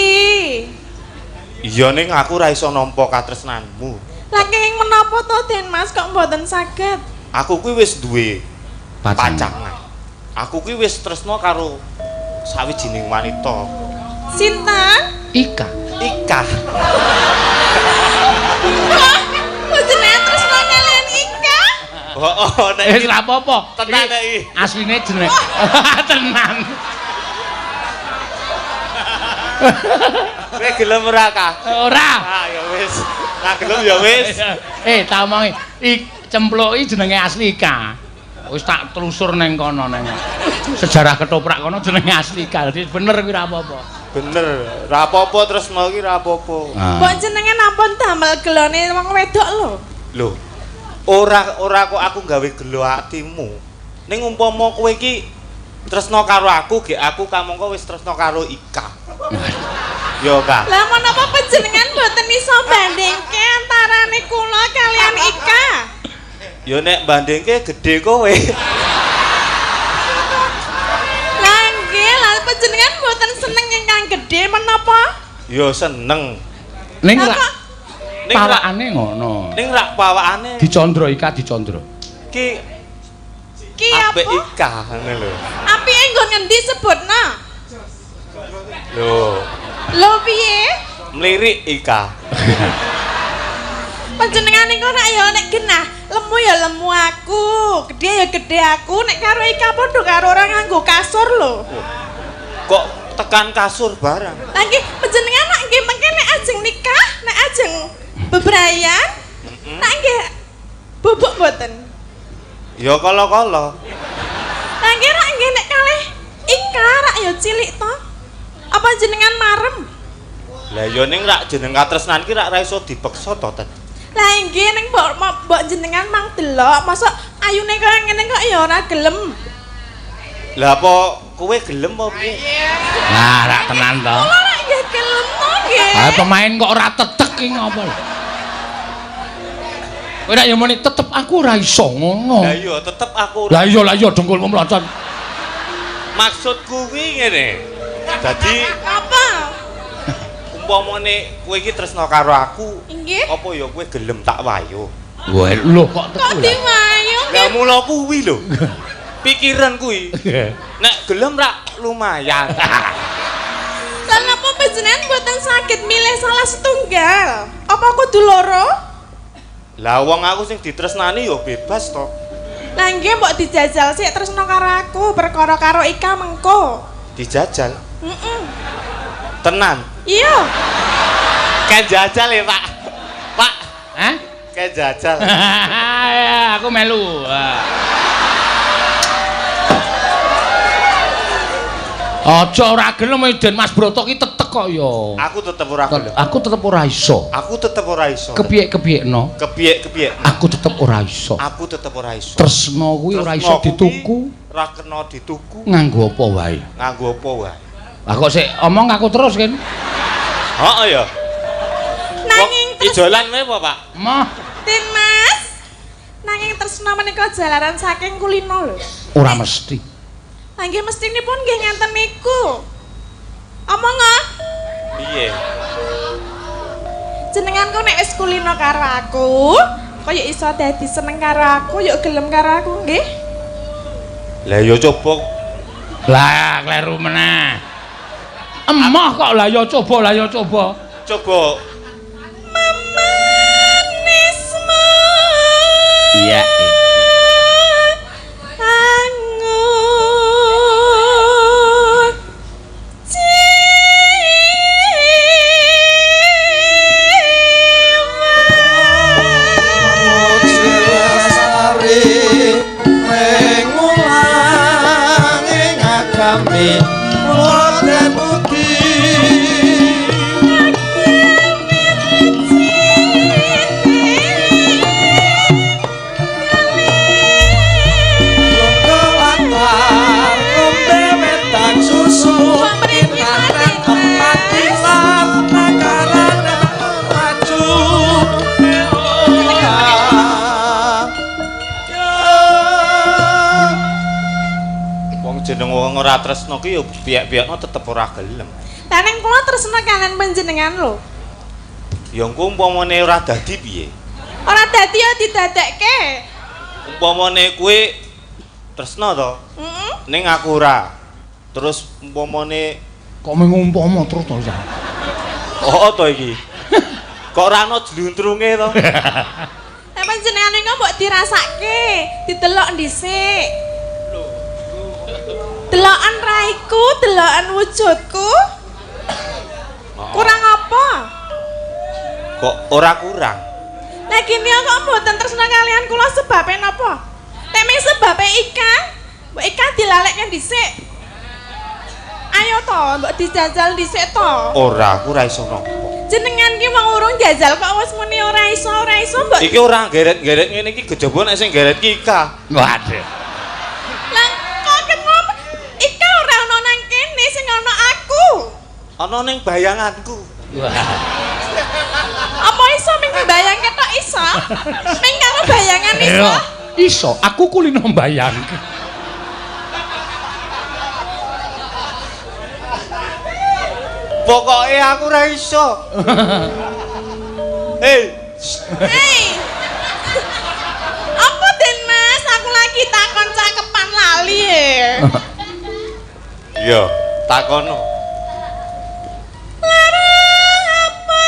Iya ning aku ora iso nampa katresnanmu. Lah kenging menapa to, Den Mas kok mboten saged? Aku kuwi wis duwe pacangan. Aku kuwi wis tresno karo sawijining wanita. Sinten? Ika. Ika. Kok jenengan tresno kalian Ika? Heeh, nek wis ra apa-apa. Tenan nek iki. Asline jeneng. Tenan. Kowe gelem ora, Kak? Ora. Ah, ya wis. Ra gelem ya wis. Tak omongi. Cempluki jenenge asli Ika. Wis tak telusur neng kono neng. Sejarah ketoprak kono jenenge asli Ika. Dadi bener kuwi ra apa-apa. Bener. Ra apa-apa tresno iki ra apa-apa. Mbok jenengan ampun damel gelone wong wedok lho. Lho. Ora kok aku gawe gelo atimu. Ning umpama kowe iki tresno karo aku, gek aku kamangka wis tresno karo Ika. Yo, Kak. Lah menapa panjenengan mboten iso bandingke antarane kula kalian Ika? Ya nek bandingke gedhe kowe. Lah nggih, lah panjenengan mboten seneng ingkang gedhe menapa? Ya seneng. Ning rak pawakane ngono. Ning rak pawakane dicandra Ika dicandra. Ki ki apa? Apik Ika ngene lho. Apike nggon ngendi sebutna? Lho. Lho piye? Mlirik Ika. Panjenengan niku nek ya nek genah lemu ya lemu aku, gedhe ya gedhe aku, nek karo Ika padha karo ora nganggo kasur lho. Kok tekan kasur barang? Lah nggih panjenengan nek nggih mengke nek ajeng nikah, nek ajeng bebrayan, nek nggih bubuk mboten? Ya kala-kala. Lah nggih rak nggih nek kalih Ika rak ya cilik to. Apa jenengan marem? Lah ya ning rak jeneng katresnan ki rak ra iso dipeksa to, Ten. Lah nggih ning mbok jenengan mang delok, mosok ayune kaya ngene kok ya ora gelem. Lah apa kowe gelem apa piye? Lah rak tenan to. Kula rak nggih gelem to nggih. Ah pemain kok ora tetek ki ngopo lho. Kowe nek ya muni tetep aku ora iso ngono. Lah iya tetep aku. Lah iya dengkulmu mlocot. Maksudku kuwi ngene. Dadi apa? Umpamane kowe iki tresno karo aku, nggih. Apa ya kowe gelem tak wayo? Wah, lho kok kok diwayo? Lah mula kuwi lho. Pikiran kuwi. Nek gelem rak lumayan. Lah napa panjenengan mboten saged milih salah setunggal? Apa kudu loro? Lah wong aku sing ditresnani ya bebas to. Lah nggih mbok dijajal sik tresno karo aku, perkara karo Ika mengko. Dijajal? Heeh. Tenan. Iya. Kayak jajal ya, Pak. Pak. Hah? Kayak jajal. Aku melu. Aja ora gelem Den Mas Broto ki tetek kok ya. Aku tetep ora gelem. Aku tetep ora iso. Aku tetep ora iso. Kepiye-kepiyekno? Kepiye-kepiye? Aku tetep ora iso. Aku tetep ora iso. Tresno kuwi ora iso dituku. Ora kena dituku. Nganggo apa wae? Nganggo apa wae? Lah kok sik omong aku terus kan? Heeh ya. Nanging Ijolan wae apa, Pak? Moh. Den Mas. Nanging tresna menika jalaran saking kulino lho. Ora mesti. Lah nggih mestinipun nggih ngenten niku. Omong ah. Piye? Jenengan ku nek wis kulino karo aku, kaya iso dadi seneng karo aku, yuk gelem karo aku nggih. Lah ya coba. Lah kleru meneh. Emoh kok lah ya coba, lah ya coba. Coba. Memanismu. Iya. Angut jiwa. Lestari ring ulangi ngagami boten ugi. Latar ngombe wedang susu kinanten empat pilar nakarane maju. Wong jeneng wong ora tresno ki ya piyek-piyekno tetep ora gelem. Lah ning kula tresna kalian panjenengan lho. Ya engko umpamane ora dadi piye? Ora dadi ya didadekke. Umpamane kowe tresno to? Heeh. Ning aku ora. Terus umpamane kok mung umpama terus to, Cak? Oh to iki. Kok ora ana jluntrunge to? Lah panjenengan niku mbok dirasake, didelok dhisik. Delokan raiku, delokan wujudku. Kurang apa? Kok ora kurang? Lah kene kok mboten tresna kalian kula sebabe napa? Nek mung sebabe Ika, mbok Ika dilalekke dhisik. Ayo to, mbok dijajal dhisik to. Ora, aku ora iso napa. Jenengan ki wong urung jajal kok wis muni ora iso, ora iso mbok. Iki ora geret-geret ngene iki kejaba nek sing geret ki Ika. Waduh. Lah kok kenapa Ika ora ono nang kene sing ono aku. Ana ning bayanganku. Wah. Apa iso ming mbayangke tok iso? Ming karo bayangan iso? Iso, aku kulino mbayangke. Pokoke aku ora iso. Hei. Hei. Apa Den Mas? Aku lagi takon cakepan lali e. Iya, takono. Lara apa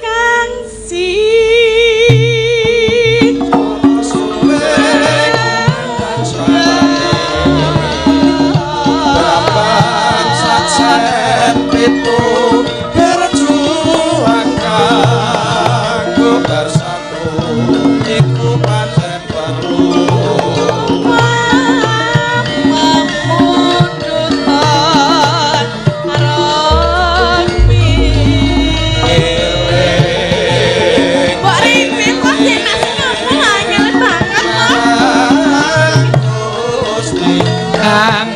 kang si Pitu berjuang kanggo bersatu iku pancen perlu. Mbok Ripin kok Den Mas ngomong angel banget kok. Gusti Kang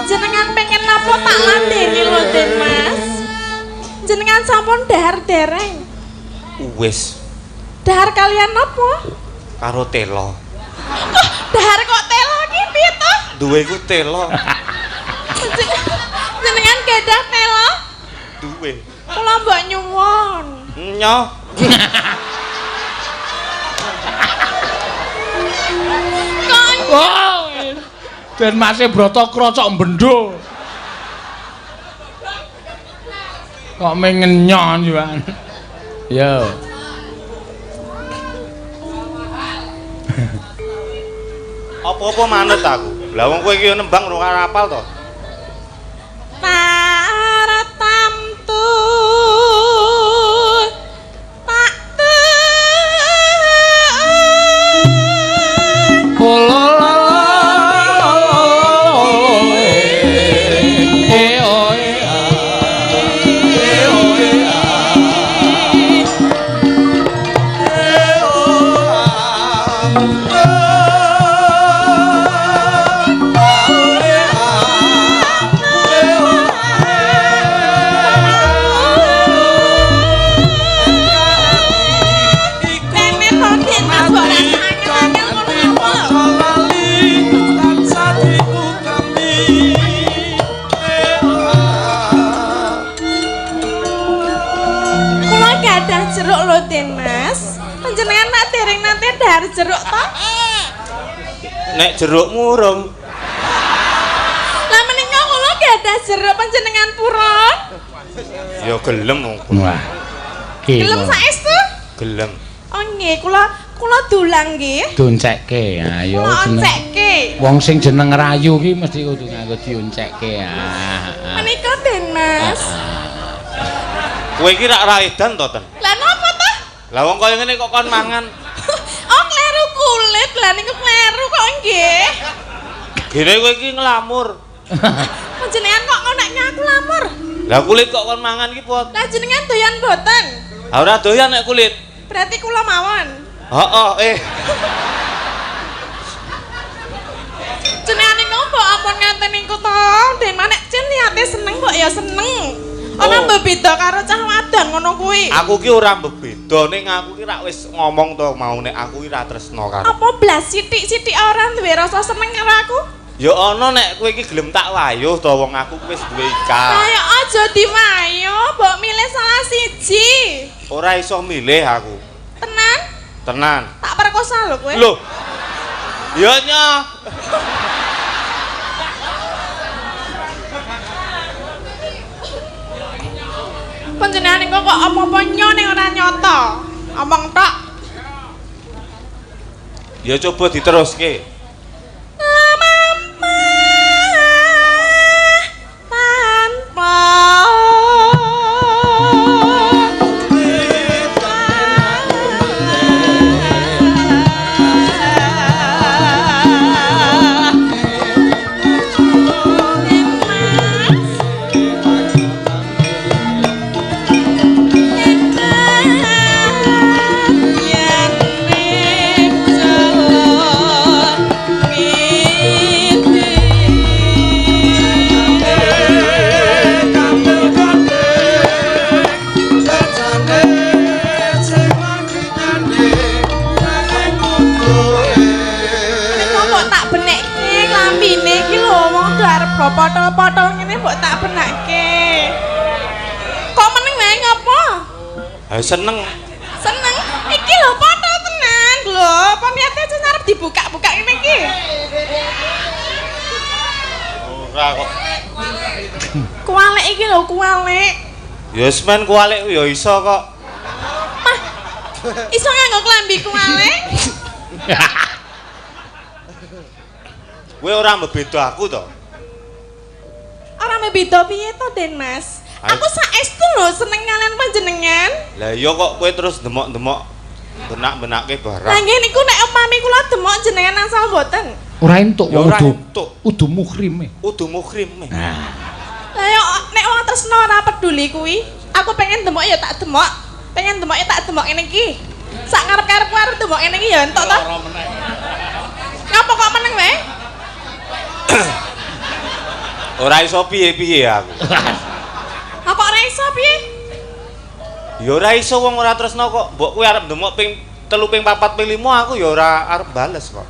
Jenengan pengen napa tak ladeni lho Den Mas. Jenengan sampun dahar dereng. Wis Dahar kalian napa? karo telo. Kok dahar kok telo ki piye to? Duwe ku telo. Jenengan gadah telo? Duwe. Kula mbok nyuwun. Nyoh. Kok Oh. Den Mase Brata krocok bendo. Kok mengenyon juga. Yo. Apa-apa manut aku. Lah wong kowe iki nembang ora hafal to. Taratamtu tak tu. Oh. Dhahar jeruk to? Nek jerukmu urung. Lah menika kula gadah jeruk panjenengan purun. Ya gelem wong. Wah. Gelem saestu? Gelem. Oh nggih, kula dulang nggih. Doncekke. Ayo jeneng. Wong sing jeneng rayu ki mesti kudu nganggo dioncekke. Ah. Menika Den Mas. Kowe iki rak ra edan to, Ten? Lah napa to? Lah wong kaya ngene kok kon mangan. Oh, kleru kulit. Lah niku kleru kok nggih. Gene kowe iki nglamur. Panjenengan kok ngonekne aku lamur? Lah kulit kok kon mangan iki, Pot? Lah jenengan doyan mboten? Ha ora doyan nek kulit. Berarti kula mawon. Heeh, Jenengan niku mbok ampun ngaten niku to. Den manek cen niate seneng mbok ya seneng. Ana mbebeda karo cah wadon ngono kuwi. Aku ki ora mbebeda ning aku ki rak wis ngomong to mau nek aku ki ra tresno karo. Apa blas sithik-sithik ora duwe rasa seneng karo aku? Ya ana nek kowe iki gelem tak wayuh to wong aku wis duwe Ika. Ayo aja diwayuh, mbok milih salah siji. Ora iso milih aku. Tenan? Tenan. Tak perkosa lho kowe. Lho. Ya nyoh. Panjenengan niku kok apa-apa nyo ning ora nyata. Omong tok. Ya coba diteruske. Lamamah tanpa potol-potol ngene mbok tak benakke. Kok meneng wae ngopo? Ha seneng. Seneng. Iki lho potol tenan lho. Apa niate aja arep dibuka-buka ngene iki? Ora kok. Kualek iki lho, kualek. Ya wis men kualek ya iso kok. Mah. Iso nganggo klambi kualek? Kowe ora mbebeda aku to? Ora mbebeda piye to, Den Mas? Aku saestu lho seneng kalian panjenengan. Lah iya kok kowe terus demok-demok benak-benake barang. Lah nggih niku nek umpami kula demok jenengan asal mboten. Ora entuk wong udu muhrime. Udu muhrime. Nah. Lah yo nek wong tresno ora peduli kuwi. Aku pengen demok ya tak demok. Pengen demok ya tak demok ngene iki. Sak ngarep-karepku arep demok ngene iki ya entuk to. Ngapa kok meneng wae? Ora iso piye-piye aku. Apa ora iso piye? Ya ora iso wong ora tresno kok. Mbok kowe arep ndemok ping 3 ping 4 ping 5 aku ya ora arep bales kok.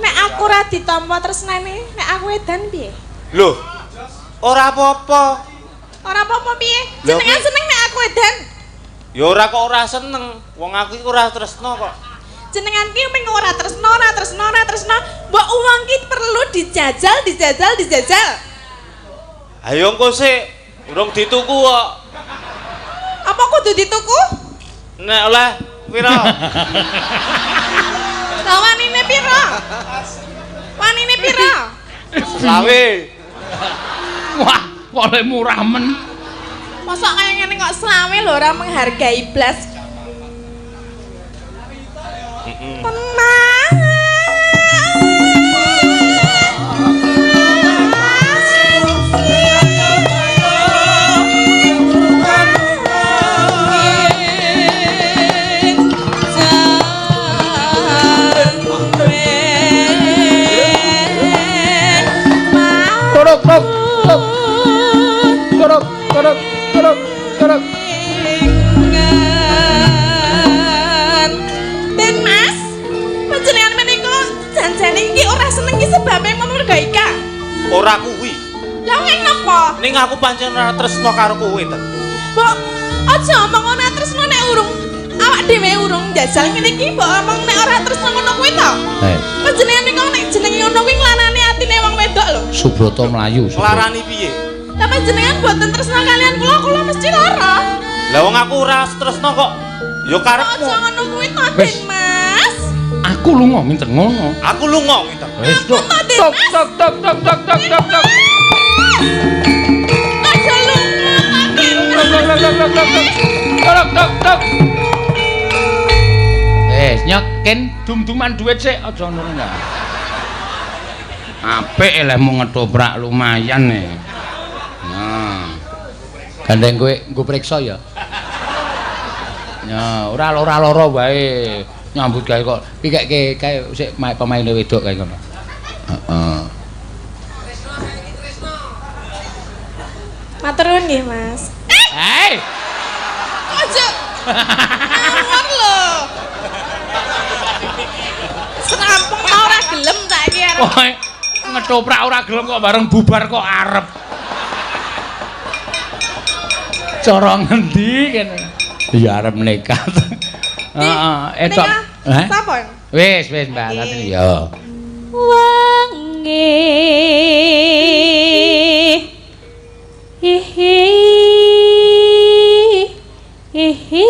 Nek aku ora ditampa tresnane, nek aku edan piye? Lho. Ora apa-apa. Ora apa-apa piye? Jenengan seneng nek aku edan? Ya ora kok ora seneng. Wong aku iki ora tresno kok. Jenengan ki mung ora tresno, ora tresno, ora tresno. Mbok uang ki perlu dijajal, dijajal, dijajal. Ayo engko sik, urung dituku kok. Apa kudu dituku? Nek oleh pira? Lah wanine pira? Wanine pira? Selawe. Wah, kok lek murah men. Mosok kaya ngene kok selawe lho ora menghargai blas. Tenang. Korok, korok, korok, korok. Den Mas, panjenengan menika janjane iki ora seneng iki sebabe mergo Ika. Ora kuwi. Lah ngene napa? Ning aku pancen ora tresno karo kowe, Ten. Mbok aja omong ora tresno nek urung Awak dhewe urung njajal ngene iki mbok omong nek ora tresno ngono kuwi to. Panjenengan niku nek jenenge ngono kuwi nglarani atine wong wedok lho. Subrata mlayu. Nglarani piye? Lah panjenengan mboten tresno kalian kula, kula mesti lara. Lah wong aku ora tresno kok. Ya karepmu. Aja ngono kuwi to, Den Mas. Aku lunga minten ngono. Aku lunga minten. Wis tok tok tok tok tok tok tok tok tok. Aja lunga Den Mas. Tok tok tok tok tok tok tok. Wis nyokin dum-duman duit sik aja ngono ya. Apik lehmu ngetoprak lumayan e. Nah. Gandeng kowe nggo priksa ya. Ya, ora lara wae. Nyambut gawe kok iki kae sik pemaine wedok kae ngono. Heeh. Matur nuwun nggih, Mas. Hei. Aja. Ngawur lho. Serampung ta ora gelem saiki arep. Ngetoprak ora gelem kok bareng bubar kok arep. Cara ngendi kene? Ya arep nekat. Heeh, etok. Heh? Sampun. Wis, wis Mbak Ratri ya. Wangi hihi hihi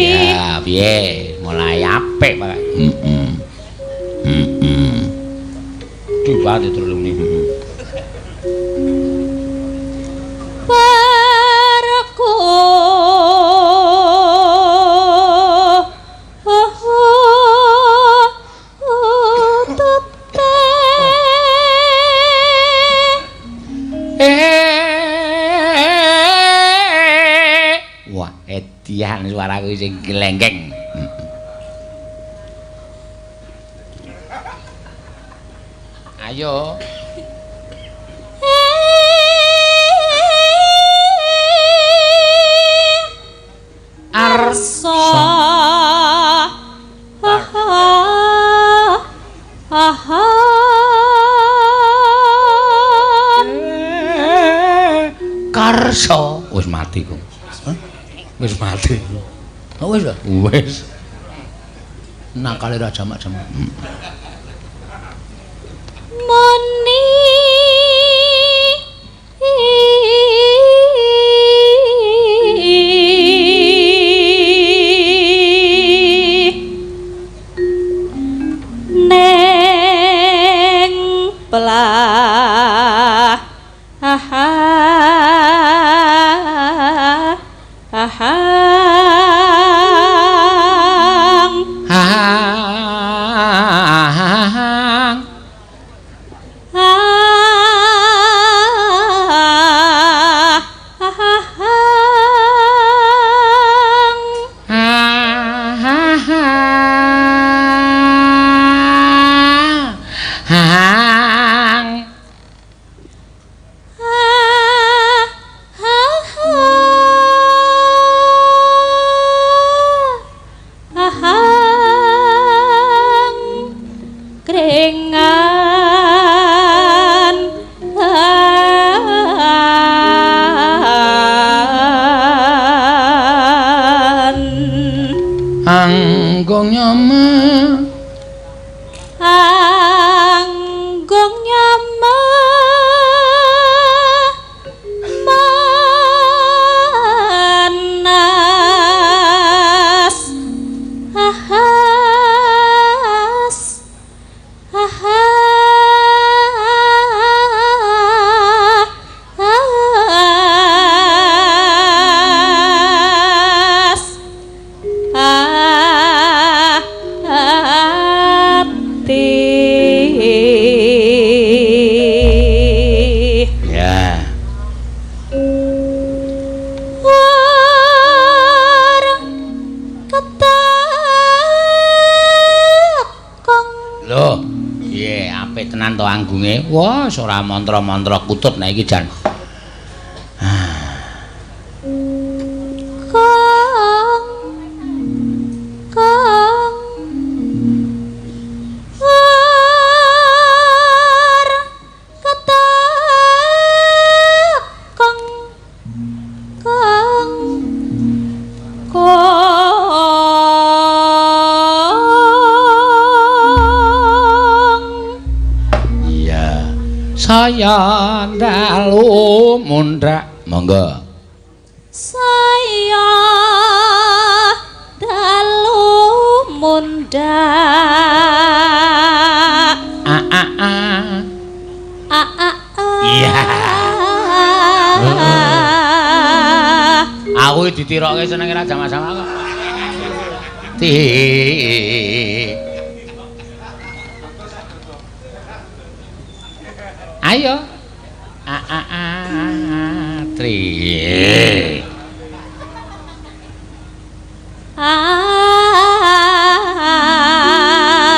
Ya, piye? Mulai apik, Pak. Heeh. Heeh. Coba terus muni. Paraku Wah, edian suaraku sing glengkeng. Ayo. Arsa Karsa wis mati kok. Wis mati. Oh wis ta? Wis. Nakale ra jamak-jamak. Muni neng pelah aha ahang Hang. Hang Hang. Ahang krengan Anggung nyama anggung nyama manas ahas ahas ati. Ya. War ketekong. Lho, piye apik tenan to anggunge? Wah, ora mantra-mantra kutut nek iki jan. Saya dalu mundhak. Monggo. Saya dalu mundhak. A a a. A a a. Iya. Aku ditirokke senenge ra sama-sama kok. Ti. Ayo. A a a tri.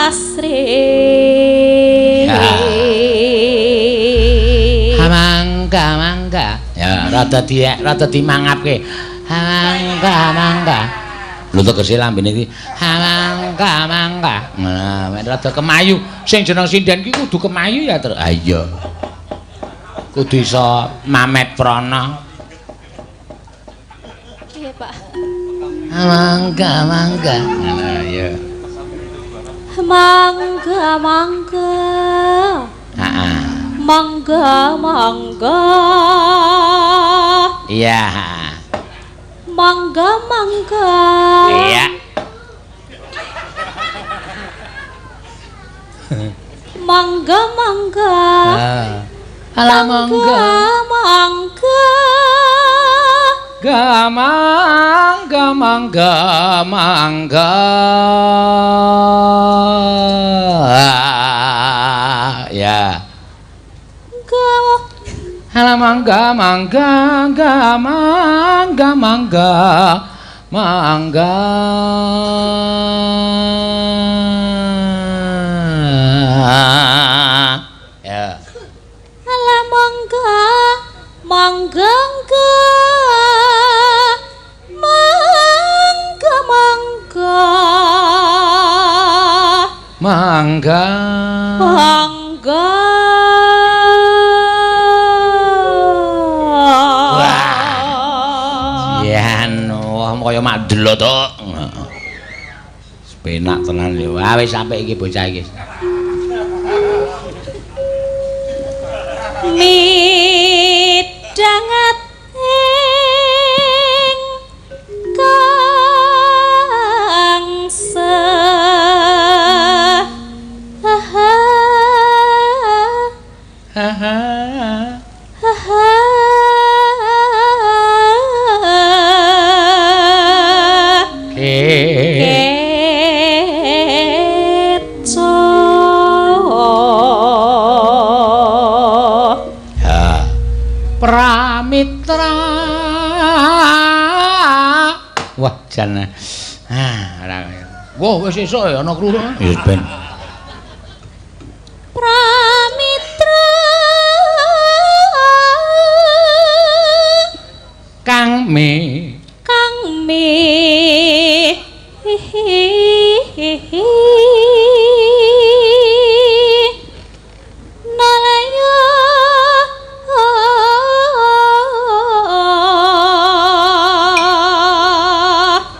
Asri. Mangga mangga. Ya rada di rada dimangapke. Mangga mangga. Lho tegese lambene iki mangga mangga. Nah, rada kemayu. Sing jeneng sinden ki kudu kemayu ya, Tru. Ha iya. Kudu iso mamet prana. Iya, Pak. Mangga mangga. Nah, iya. Mangga mangga. Heeh. Mangga mangga. Iya. Mangga mangga. Iya. Mangga mangga. Alah mangga mangga. Ga mangga mangga mangga. Ya. Alah mangga mangga ga mangga mangga mangga. Ya. Alah mangga mangga mangga mangga mangga mangga. Kaya madelo to. Penak tenan lho. Wah wis apik iki bocah iki. Midhanget ing kang Pramitra. Wah jan. Ah ora kaya. Wah wis esuk ya ana kruruk. Ya ben. Pramitra Kang Me. Kang Me. Nalaya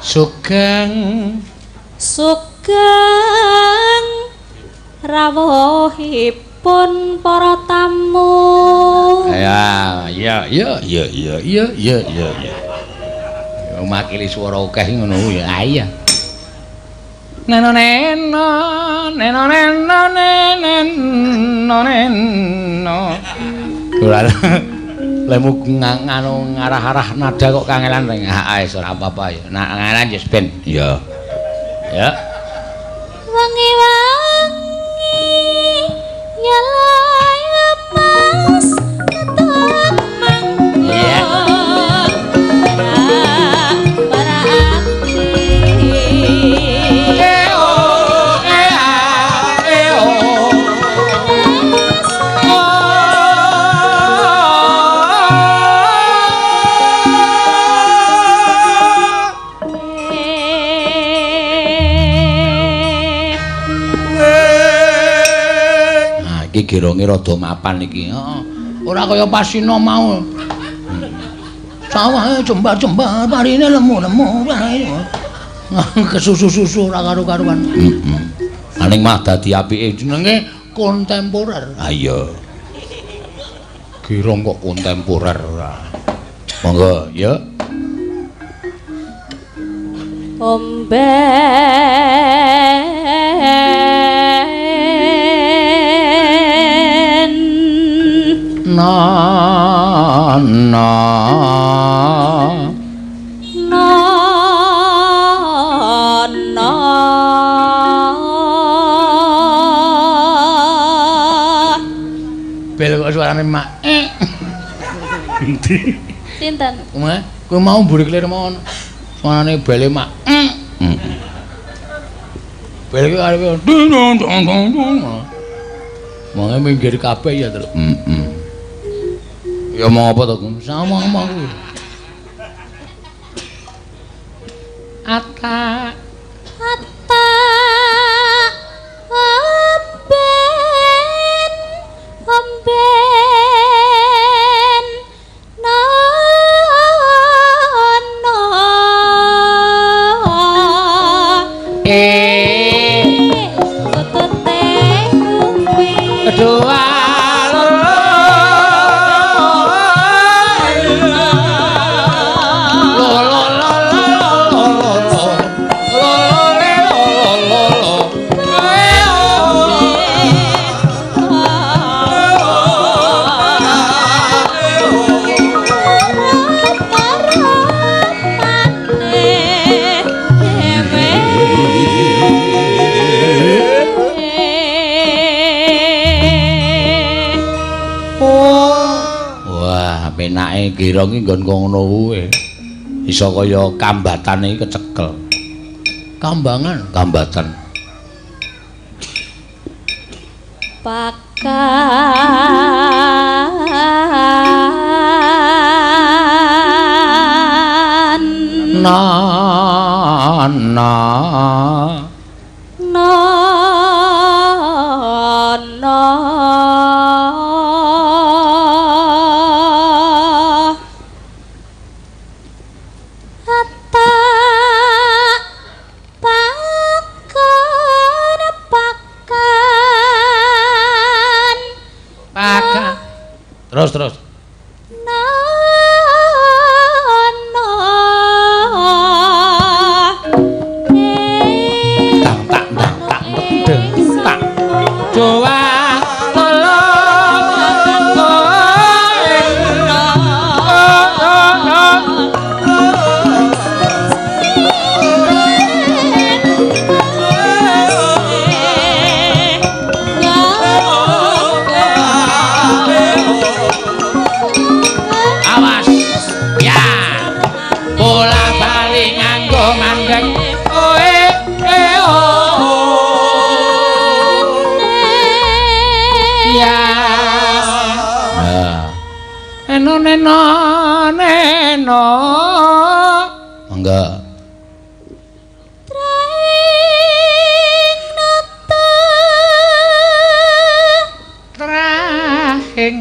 Sugeng sugeng rawuhipun para tamu. Ya ya ya ya ya ya ya ya. Makili swara akeh ngono ya. Iya. Neno neno neno neno neno neno. Ora lemu nganu ngarah-arah nada kok kangelan reng. Ah wis ora apa-apa ya. Nak kangelan ya ben. Ya. Ya. Wangi-wangi nyala mas ketok mangga. Para ati. E o e a e o. Iki gironge rada mapan iki. Heeh. Ora kaya pasino mau. Sawahe jembar-jembar, parine lemu-lemu. Kesusu-susu ora karu-karuan. Heeh. Aning mah dadi apike jenenge kontemporer. Ha iya. Girong kok kontemporer ora. Monggo, ya. Omben na na na na bel kok suarane mak. Endi? Sinten? Kowe mau mburi klir mawon. Suarane bele mak. Bel ki arepe ding dong dong dong. Wonge minggir kabeh ya, Truk. Heeh. Ya mau apa to? Sama-sama kuwi. Ata ata omben omben na na tutute kuwi dua penake girong iki nggon ngono kuwi. Iso kaya kambatane iki kecekel. Kambangan, kambatan. Pakan na na na na terus terus na na tang tak tang tak deng tak doa neno neno monggo traing nata trahing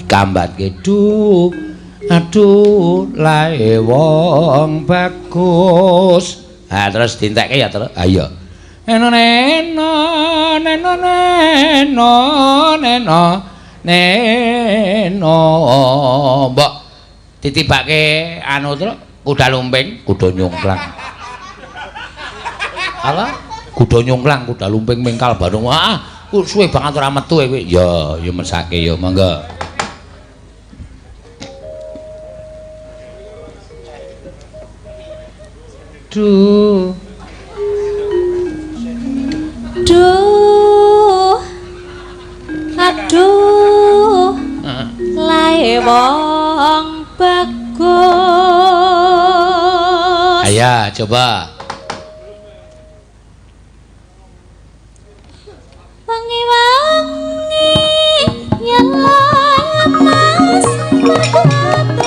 kambatke duh aduh lae wong bagus. Ha terus dintekke ya terus. Ha iya. Neno neno neno neno neno neno mbok titibake anu terus kuda lumping, kuda nyungklang. Ala kuda nyungklang, kuda lumping mengkal bareng. Ah, suwe banget ora metu kowe. Ya, ya mesake ya monggo. Duh. Duh. Aduh. Lae wong bagus. Ayo coba. Wangi-wangi nyala mas tepe.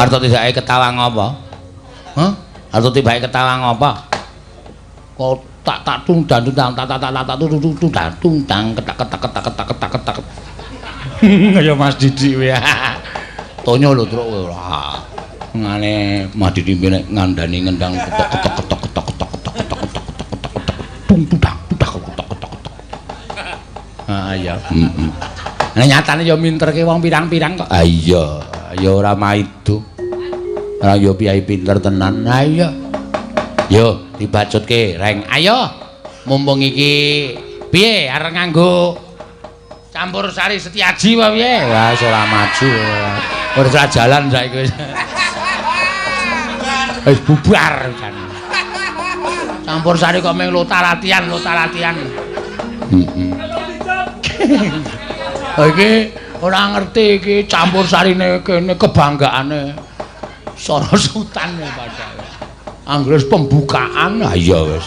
Arto tibake ketawa ngopo? Hah? Arto tibake ketawa ngopo? Kok tak tak tung dan tung tak tak tak tak tung tung dan tung dang ketak ketak ketak ketak ketak ketak. Kaya Mas Didi kowe. Tonyo lho truk kowe ora. Ngene Mas Didi nek ngandani ngendang ketok ketok ketok ketok ketok ketok ketok ketok ketok ketok tung tung dang tung ketok ketok ketok. Ah iya. Heeh. Nah nyatane ya minterke wong pirang-pirang kok. Ah iya, ya ora maido. Ora ya piyai pinter tenan. Ah iya. Yo dibacutke, Reng. Ayo. Mumpung iki piye arep nganggo campur sari Setiaji apa piye? Wah, ora maju. Ora jalan saiki wis. Wis bubar jan. Campur sari kok mung lota latihan, lota latihan. Heeh. Iki ora ngerti iki campur sarine kene kebanggaane Soro Sultan ya padahal. Anggere pembukaan, ha iya wis.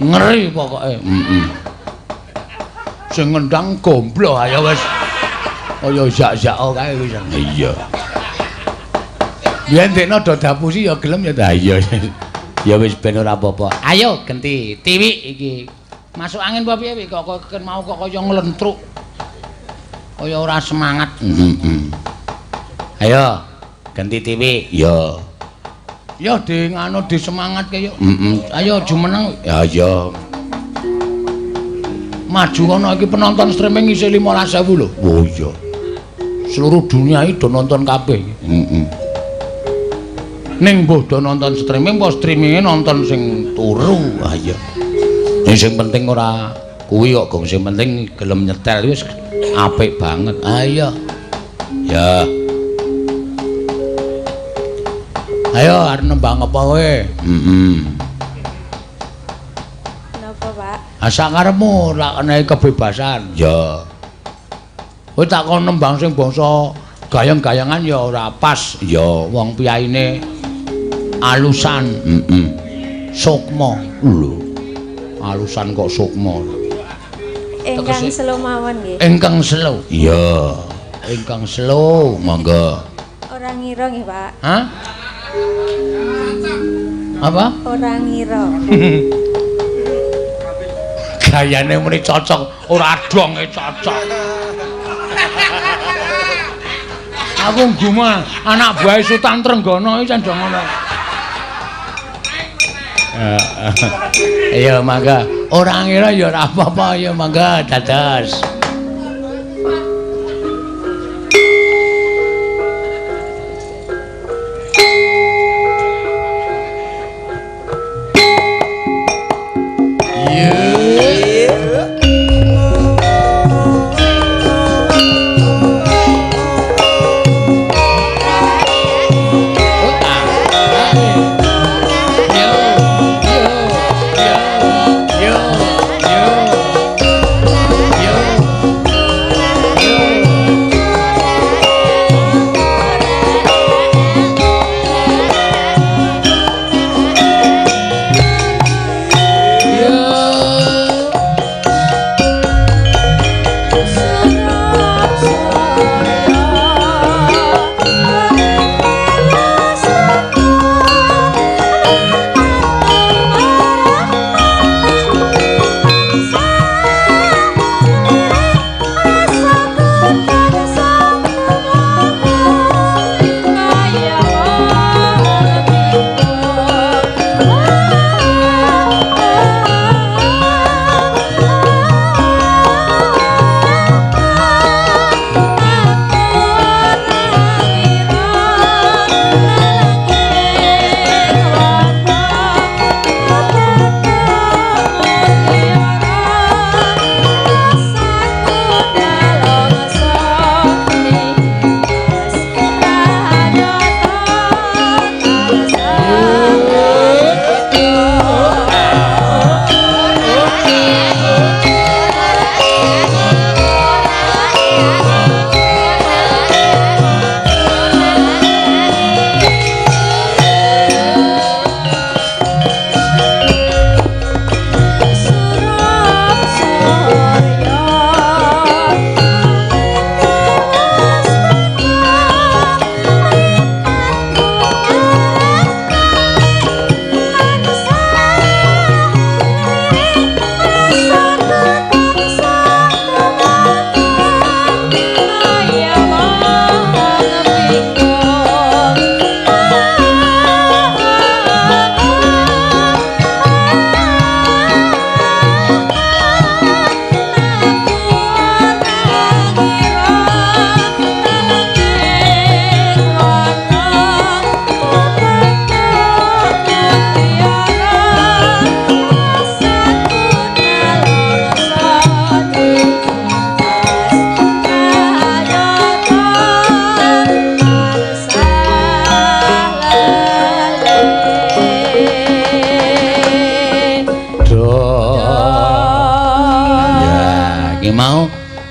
Ngeri pokoke. Heeh. Sing ngendang gomblo ayo wis. Kaya jak-jak kae wis. Iya. Yen dekno do dapusi ya gelem ya ta. Iya. Ya wis ben ora apa-apa. Ayo genti tiwik iki. Masuk angin apa piye kok kok mau kok kaya nglentruk. Kaya ora semangat. Heeh. Ayo ganti tiwik. Ya. Ya di nganu di semangatke yo. Heeh. Ayo jumeneng. Ya iya. Maju kono iki penonton streaming isih 15.000 lho. Oh iya. Seluruh dunia iki do nonton kabeh iki. Heeh. Ning mbuh do nonton streaming apa streaminge nonton sing turu. Ah iya. Sing penting ora kuwi kok, Gong. Sing penting gelem nyetel wis apik banget. Ah iya. Ya. Ayo arep nembang apa kowe? Heeh. Napa, Pak? Ah sakarepmu tak kenehi kebebasan. Ya. Kowe tak kon nembang sing bangsa Gayeng-gayengan ya ora pas. Ya wong piyaine alusan. Heeh. Sukma. Lho. Alusan kok sukma. Ingkang selo mawon nggih. Ingkang selo. Iya. Ingkang selo, monggo. Ora ngira nggih, Pak. Hah? Apa? Ora ngira. Gayane muni cocok, ora donge cocok. Aku gumah anak buahe Sultan Trenggana iki candha ngono. Iya mangga, ora ngira ya ora apa-apa ya mangga dados.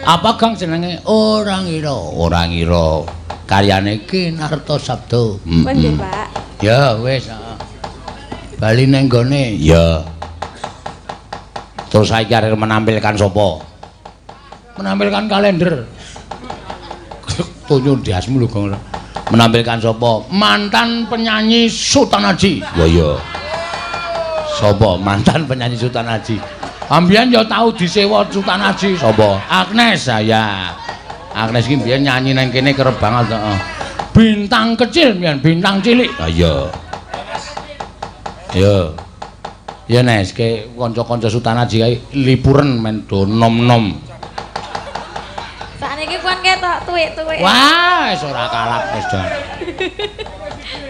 Apa Kang jenenge? Ora ngira, ora ngira. Karyane Ki Narto Sabdo. Nggih, Pak. Ya wis, heeh. Bali ning gone. Ya. Terus saiki arep menampilkan sapa? Menampilkan kalender. Tunjuk diasmu lho, Gong. Menampilkan sapa? Mantan penyanyi Sultan Aji. Ya ya. Sapa mantan penyanyi Sultan Aji? Ambiyen ya tau disewa Sultan Aji. Sapa? Agnes saya. Agnes iki mbiyen nyanyi nang kene kerep banget, heeh. Bintang kecil mbiyen, bintang cilik. Ha iya. Ya. Ya Nes, ke kanca-kanca Sultan Aji kae lipuren men do nom-nom. Sakniki pun ketok tuwek-tuwek. Wah, wis ora kalap wis jan.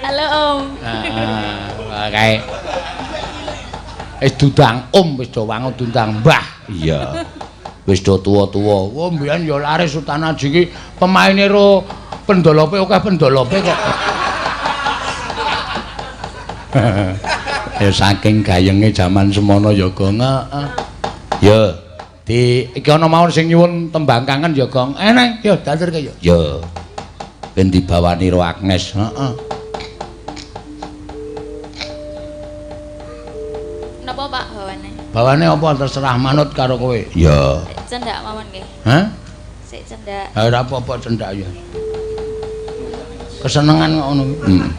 Halo Om. Heeh, kae. Wis dundang Om, wis do wangun dundang Mbah. Iya. Wis do tuwa-tuwa. Wah, mbiyen ya laris Sultan Aji iki pemaine ro pendolope akeh pendolope kok. Ya saking gayenge jaman semono ya Gong. Heeh. Ya, di iki ana mawon sing nyuwun tembang kangen ya Gong. Eneng, ya daturke ya. Ya. Ben dibawani ro Agnes. Heeh. Napa Pak bawane? Bawane apa terserah manut karo kowe. Ya. Cendak mawon nggih. Hah? Sik cendak. Ha ora apa-apa cendak ya. Kesenengan kok ngono. Heeh.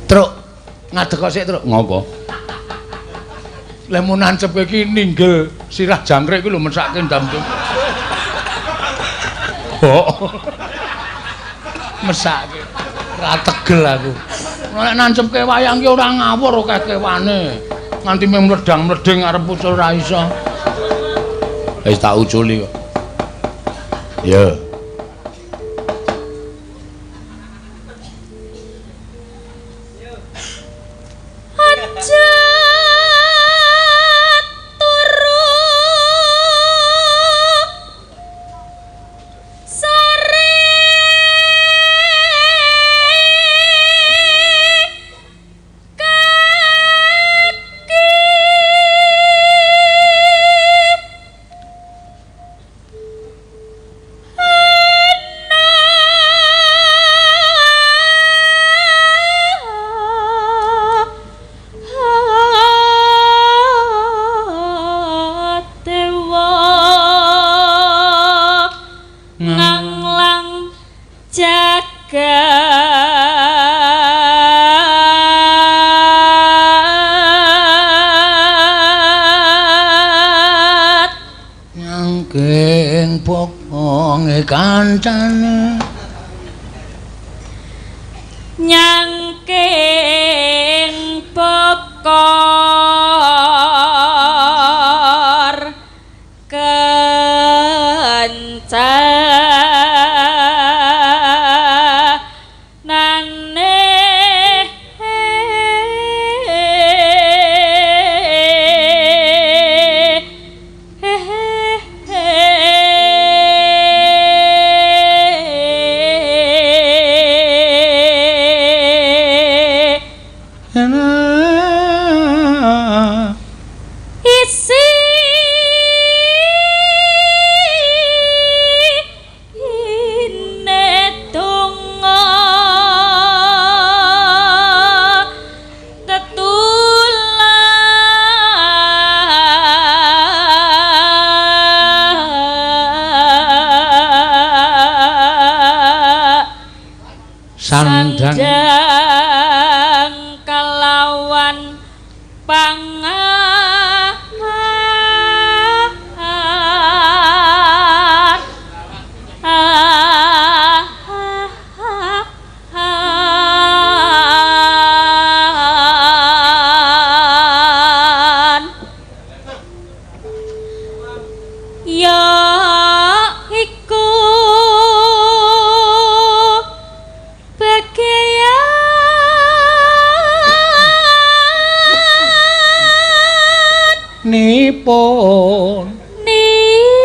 Truk, ngadeg kok sik, Truk. Ngopo? Lemu nancep kowe iki ninggel sirah jangkrik kuwi lho mesake ndam. Oh. Mesake. Ora tegel aku. Nek nancepke wayang ki ora ngawur akeh kewane. Nganti mung mledang-mleding arep ucul ora iso. Wis tak uculi kok. Ya. Kancane nyangking bokor kencanane Sandang kelawan pangan ya iku nipun nipun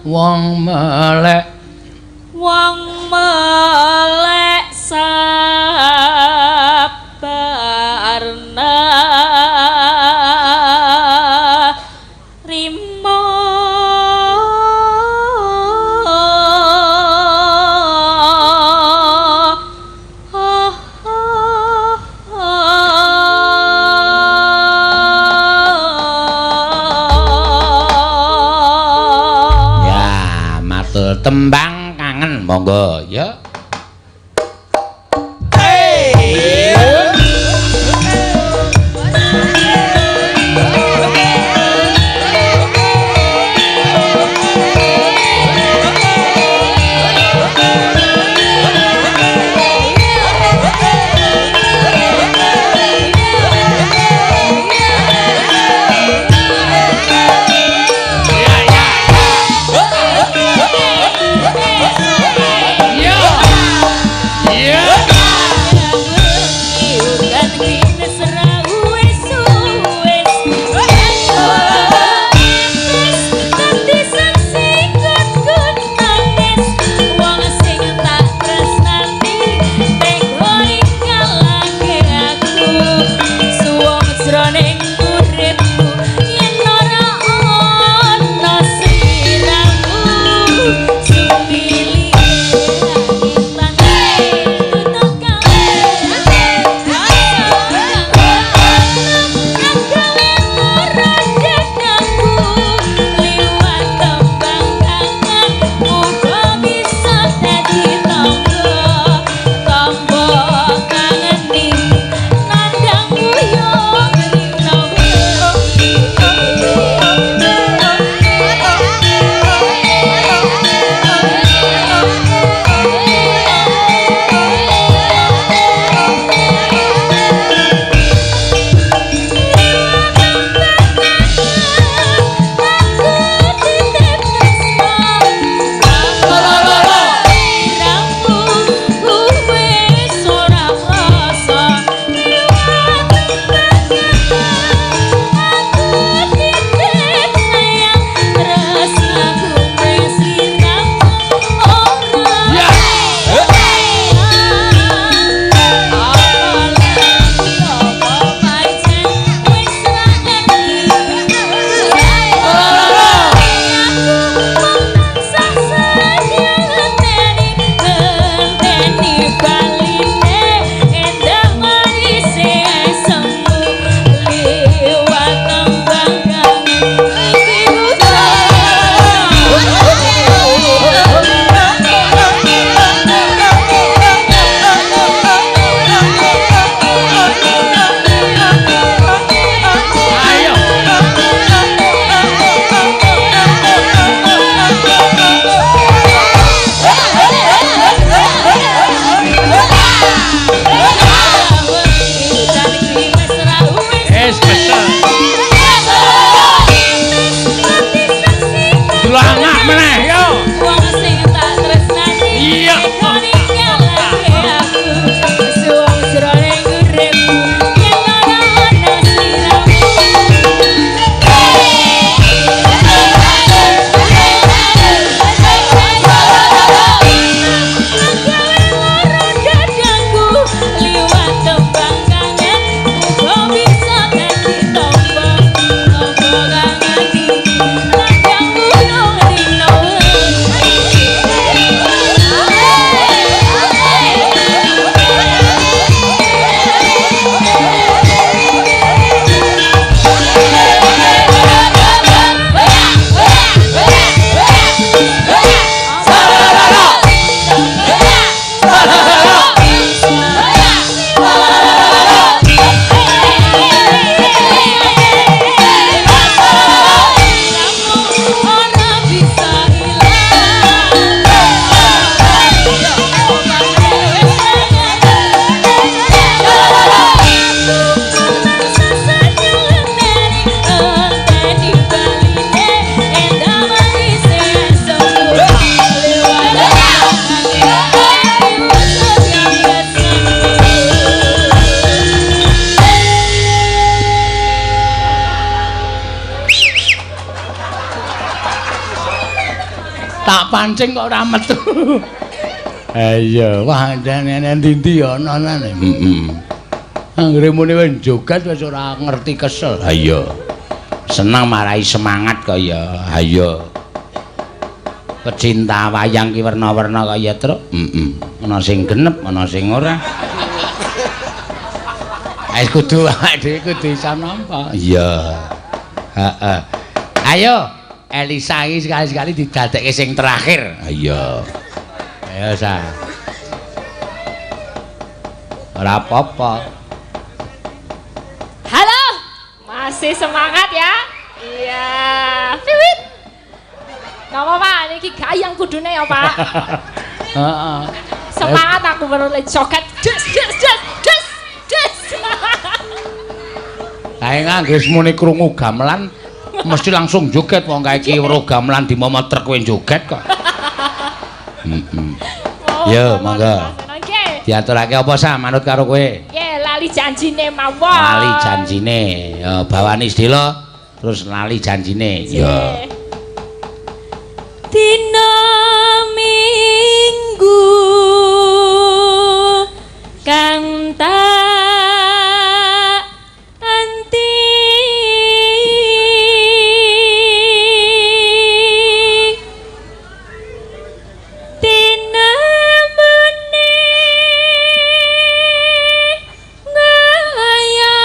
wong melek sabarna rimo. Tembang kangen monggo ya. Yeah. ora bisa ilang. Tak pancing kok ora metu. Iya, wah jane ndi-ndi ana nane. Heeh. Anggere muni wis joget wis ora ngerti kesel. Ha iya. Seneng marai semangat kaya. Ha iya. Pecinta wayang ki werna-werna kaya truk. Heeh. Ana sing genep, ana sing ora. Wis kudu awake dhewe kudu iso nampa. Iya. Heeh. Ayo Elisa iki sekali-sekali didadekke sing terakhir. Iya. Ayo sa. Ora apa-apa. Halo, masih semangat ya? Iya. Wiwit. Napa Pak, niki gayang kudune ya Pak. Heeh. Semangat aku baru le joget. Des des des des des. Kae nganggo muni krungu gamelan mesti langsung joget wong kae iki weruh gamelan dimomo truk kowe joget kok. Heeh. Yo, monggo. Nggih. Diaturake apa sa manut karo kowe? Nggih, lali janjine mawon. Lali janjine. Ya bawani sedhela terus lali janjine. Ya. Dina Minggu kang tak anti tinemune ngaya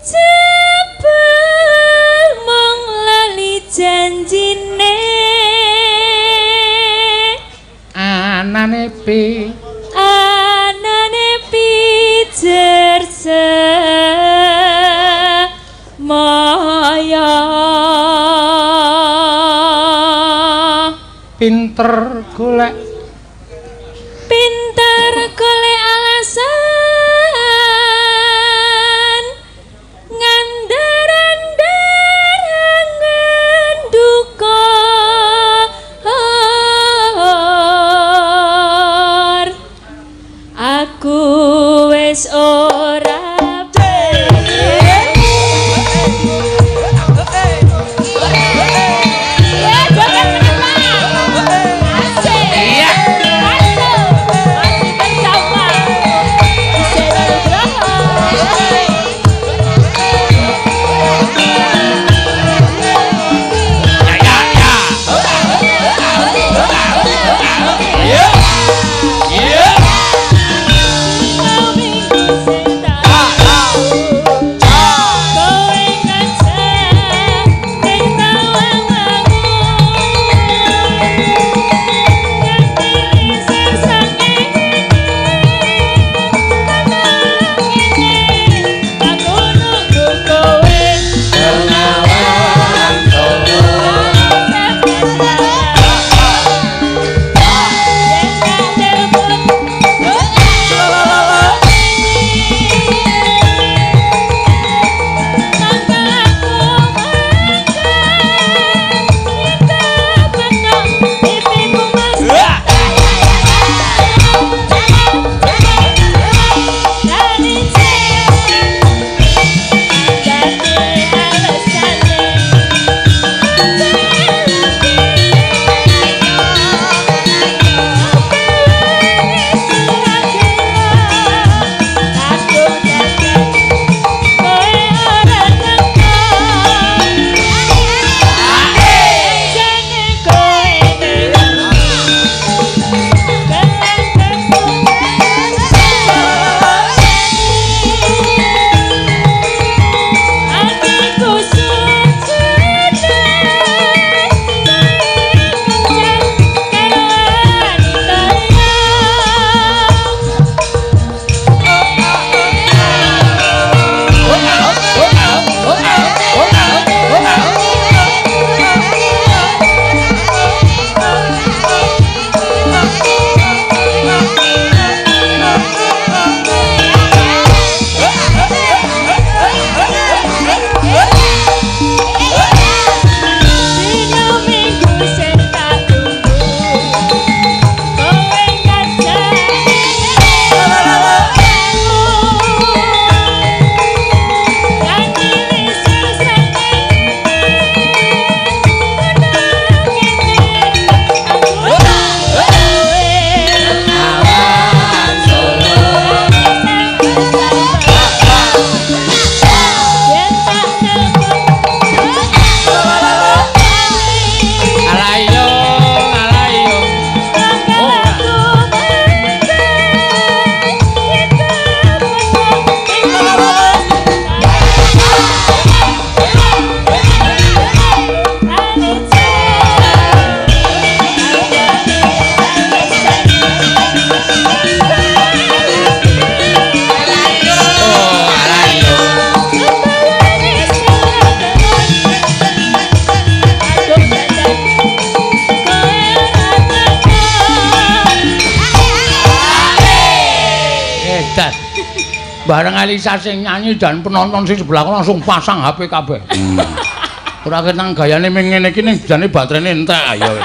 jebul mung lali janjine Anane pi anane pijer semaya pinter golek pinter golek alasan ngandar-andar angen duka aku wis ora Iya. Ya ya ya. Iya. Iya. Edan. Bareng Elisa sing nyanyi dan penonton sing sebelah kono langsung pasang HP kabeh. Ora ketang gayane ming ngene iki ning jane baterene entek ayo.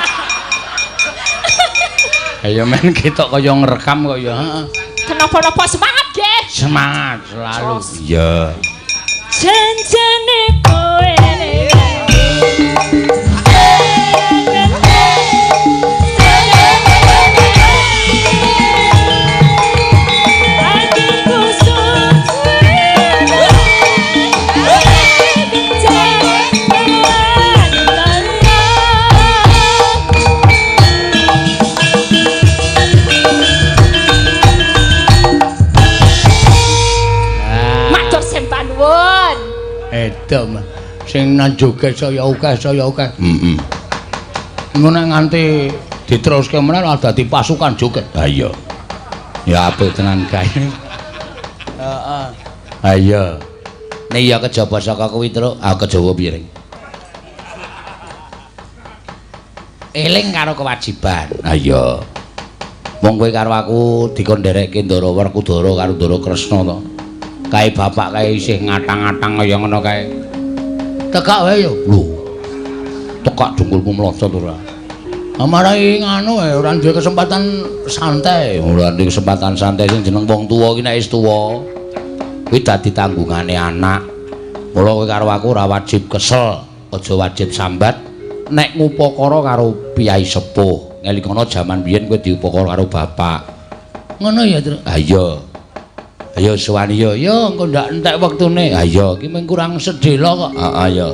Ayo men ketok kaya ngrekam kok ya. Heeh. Kenapa-napa semangat nggih. Semangat selalu. Iya. Janjane kowe ning Edem sing nang joget saya akeh saya akeh. Heeh. Ngono nganti diteruske meneh dadi pasukan joget. Ha iya. Ya apik tenan gawe. Heeh. Ha iya. Nek ya kejaba saka kuwi truk, ah kejawa piye ring? Eling karo kewajiban. Ha iya. Wong kowe karo aku dikon nderekke Ndara Werkudara karo Ndara Kresna to. Kae bapak kae isih ngatang-ngatang kaya ngono kae. Tekak wae yo. Lho. Tekak dengkulmu mlocot ora. Amarai nganu ora duwe kesempatan santai. Ora duwe kesempatan santai sing jeneng wong tuwa iki nek wis tuwa kuwi dadi tanggungane anak. Mula kowe karo aku ora wajib kesel, aja wajib sambat nek ngupakara karo piyai sepuh. Ngelingana jaman biyen kowe diupakara karo bapak. Ngono ya, Tru? Ha iya. Ayo suwani yo, yo engko ndak entek wektune. Ha iya, iki mung kurang sedhela kok. Heeh ya.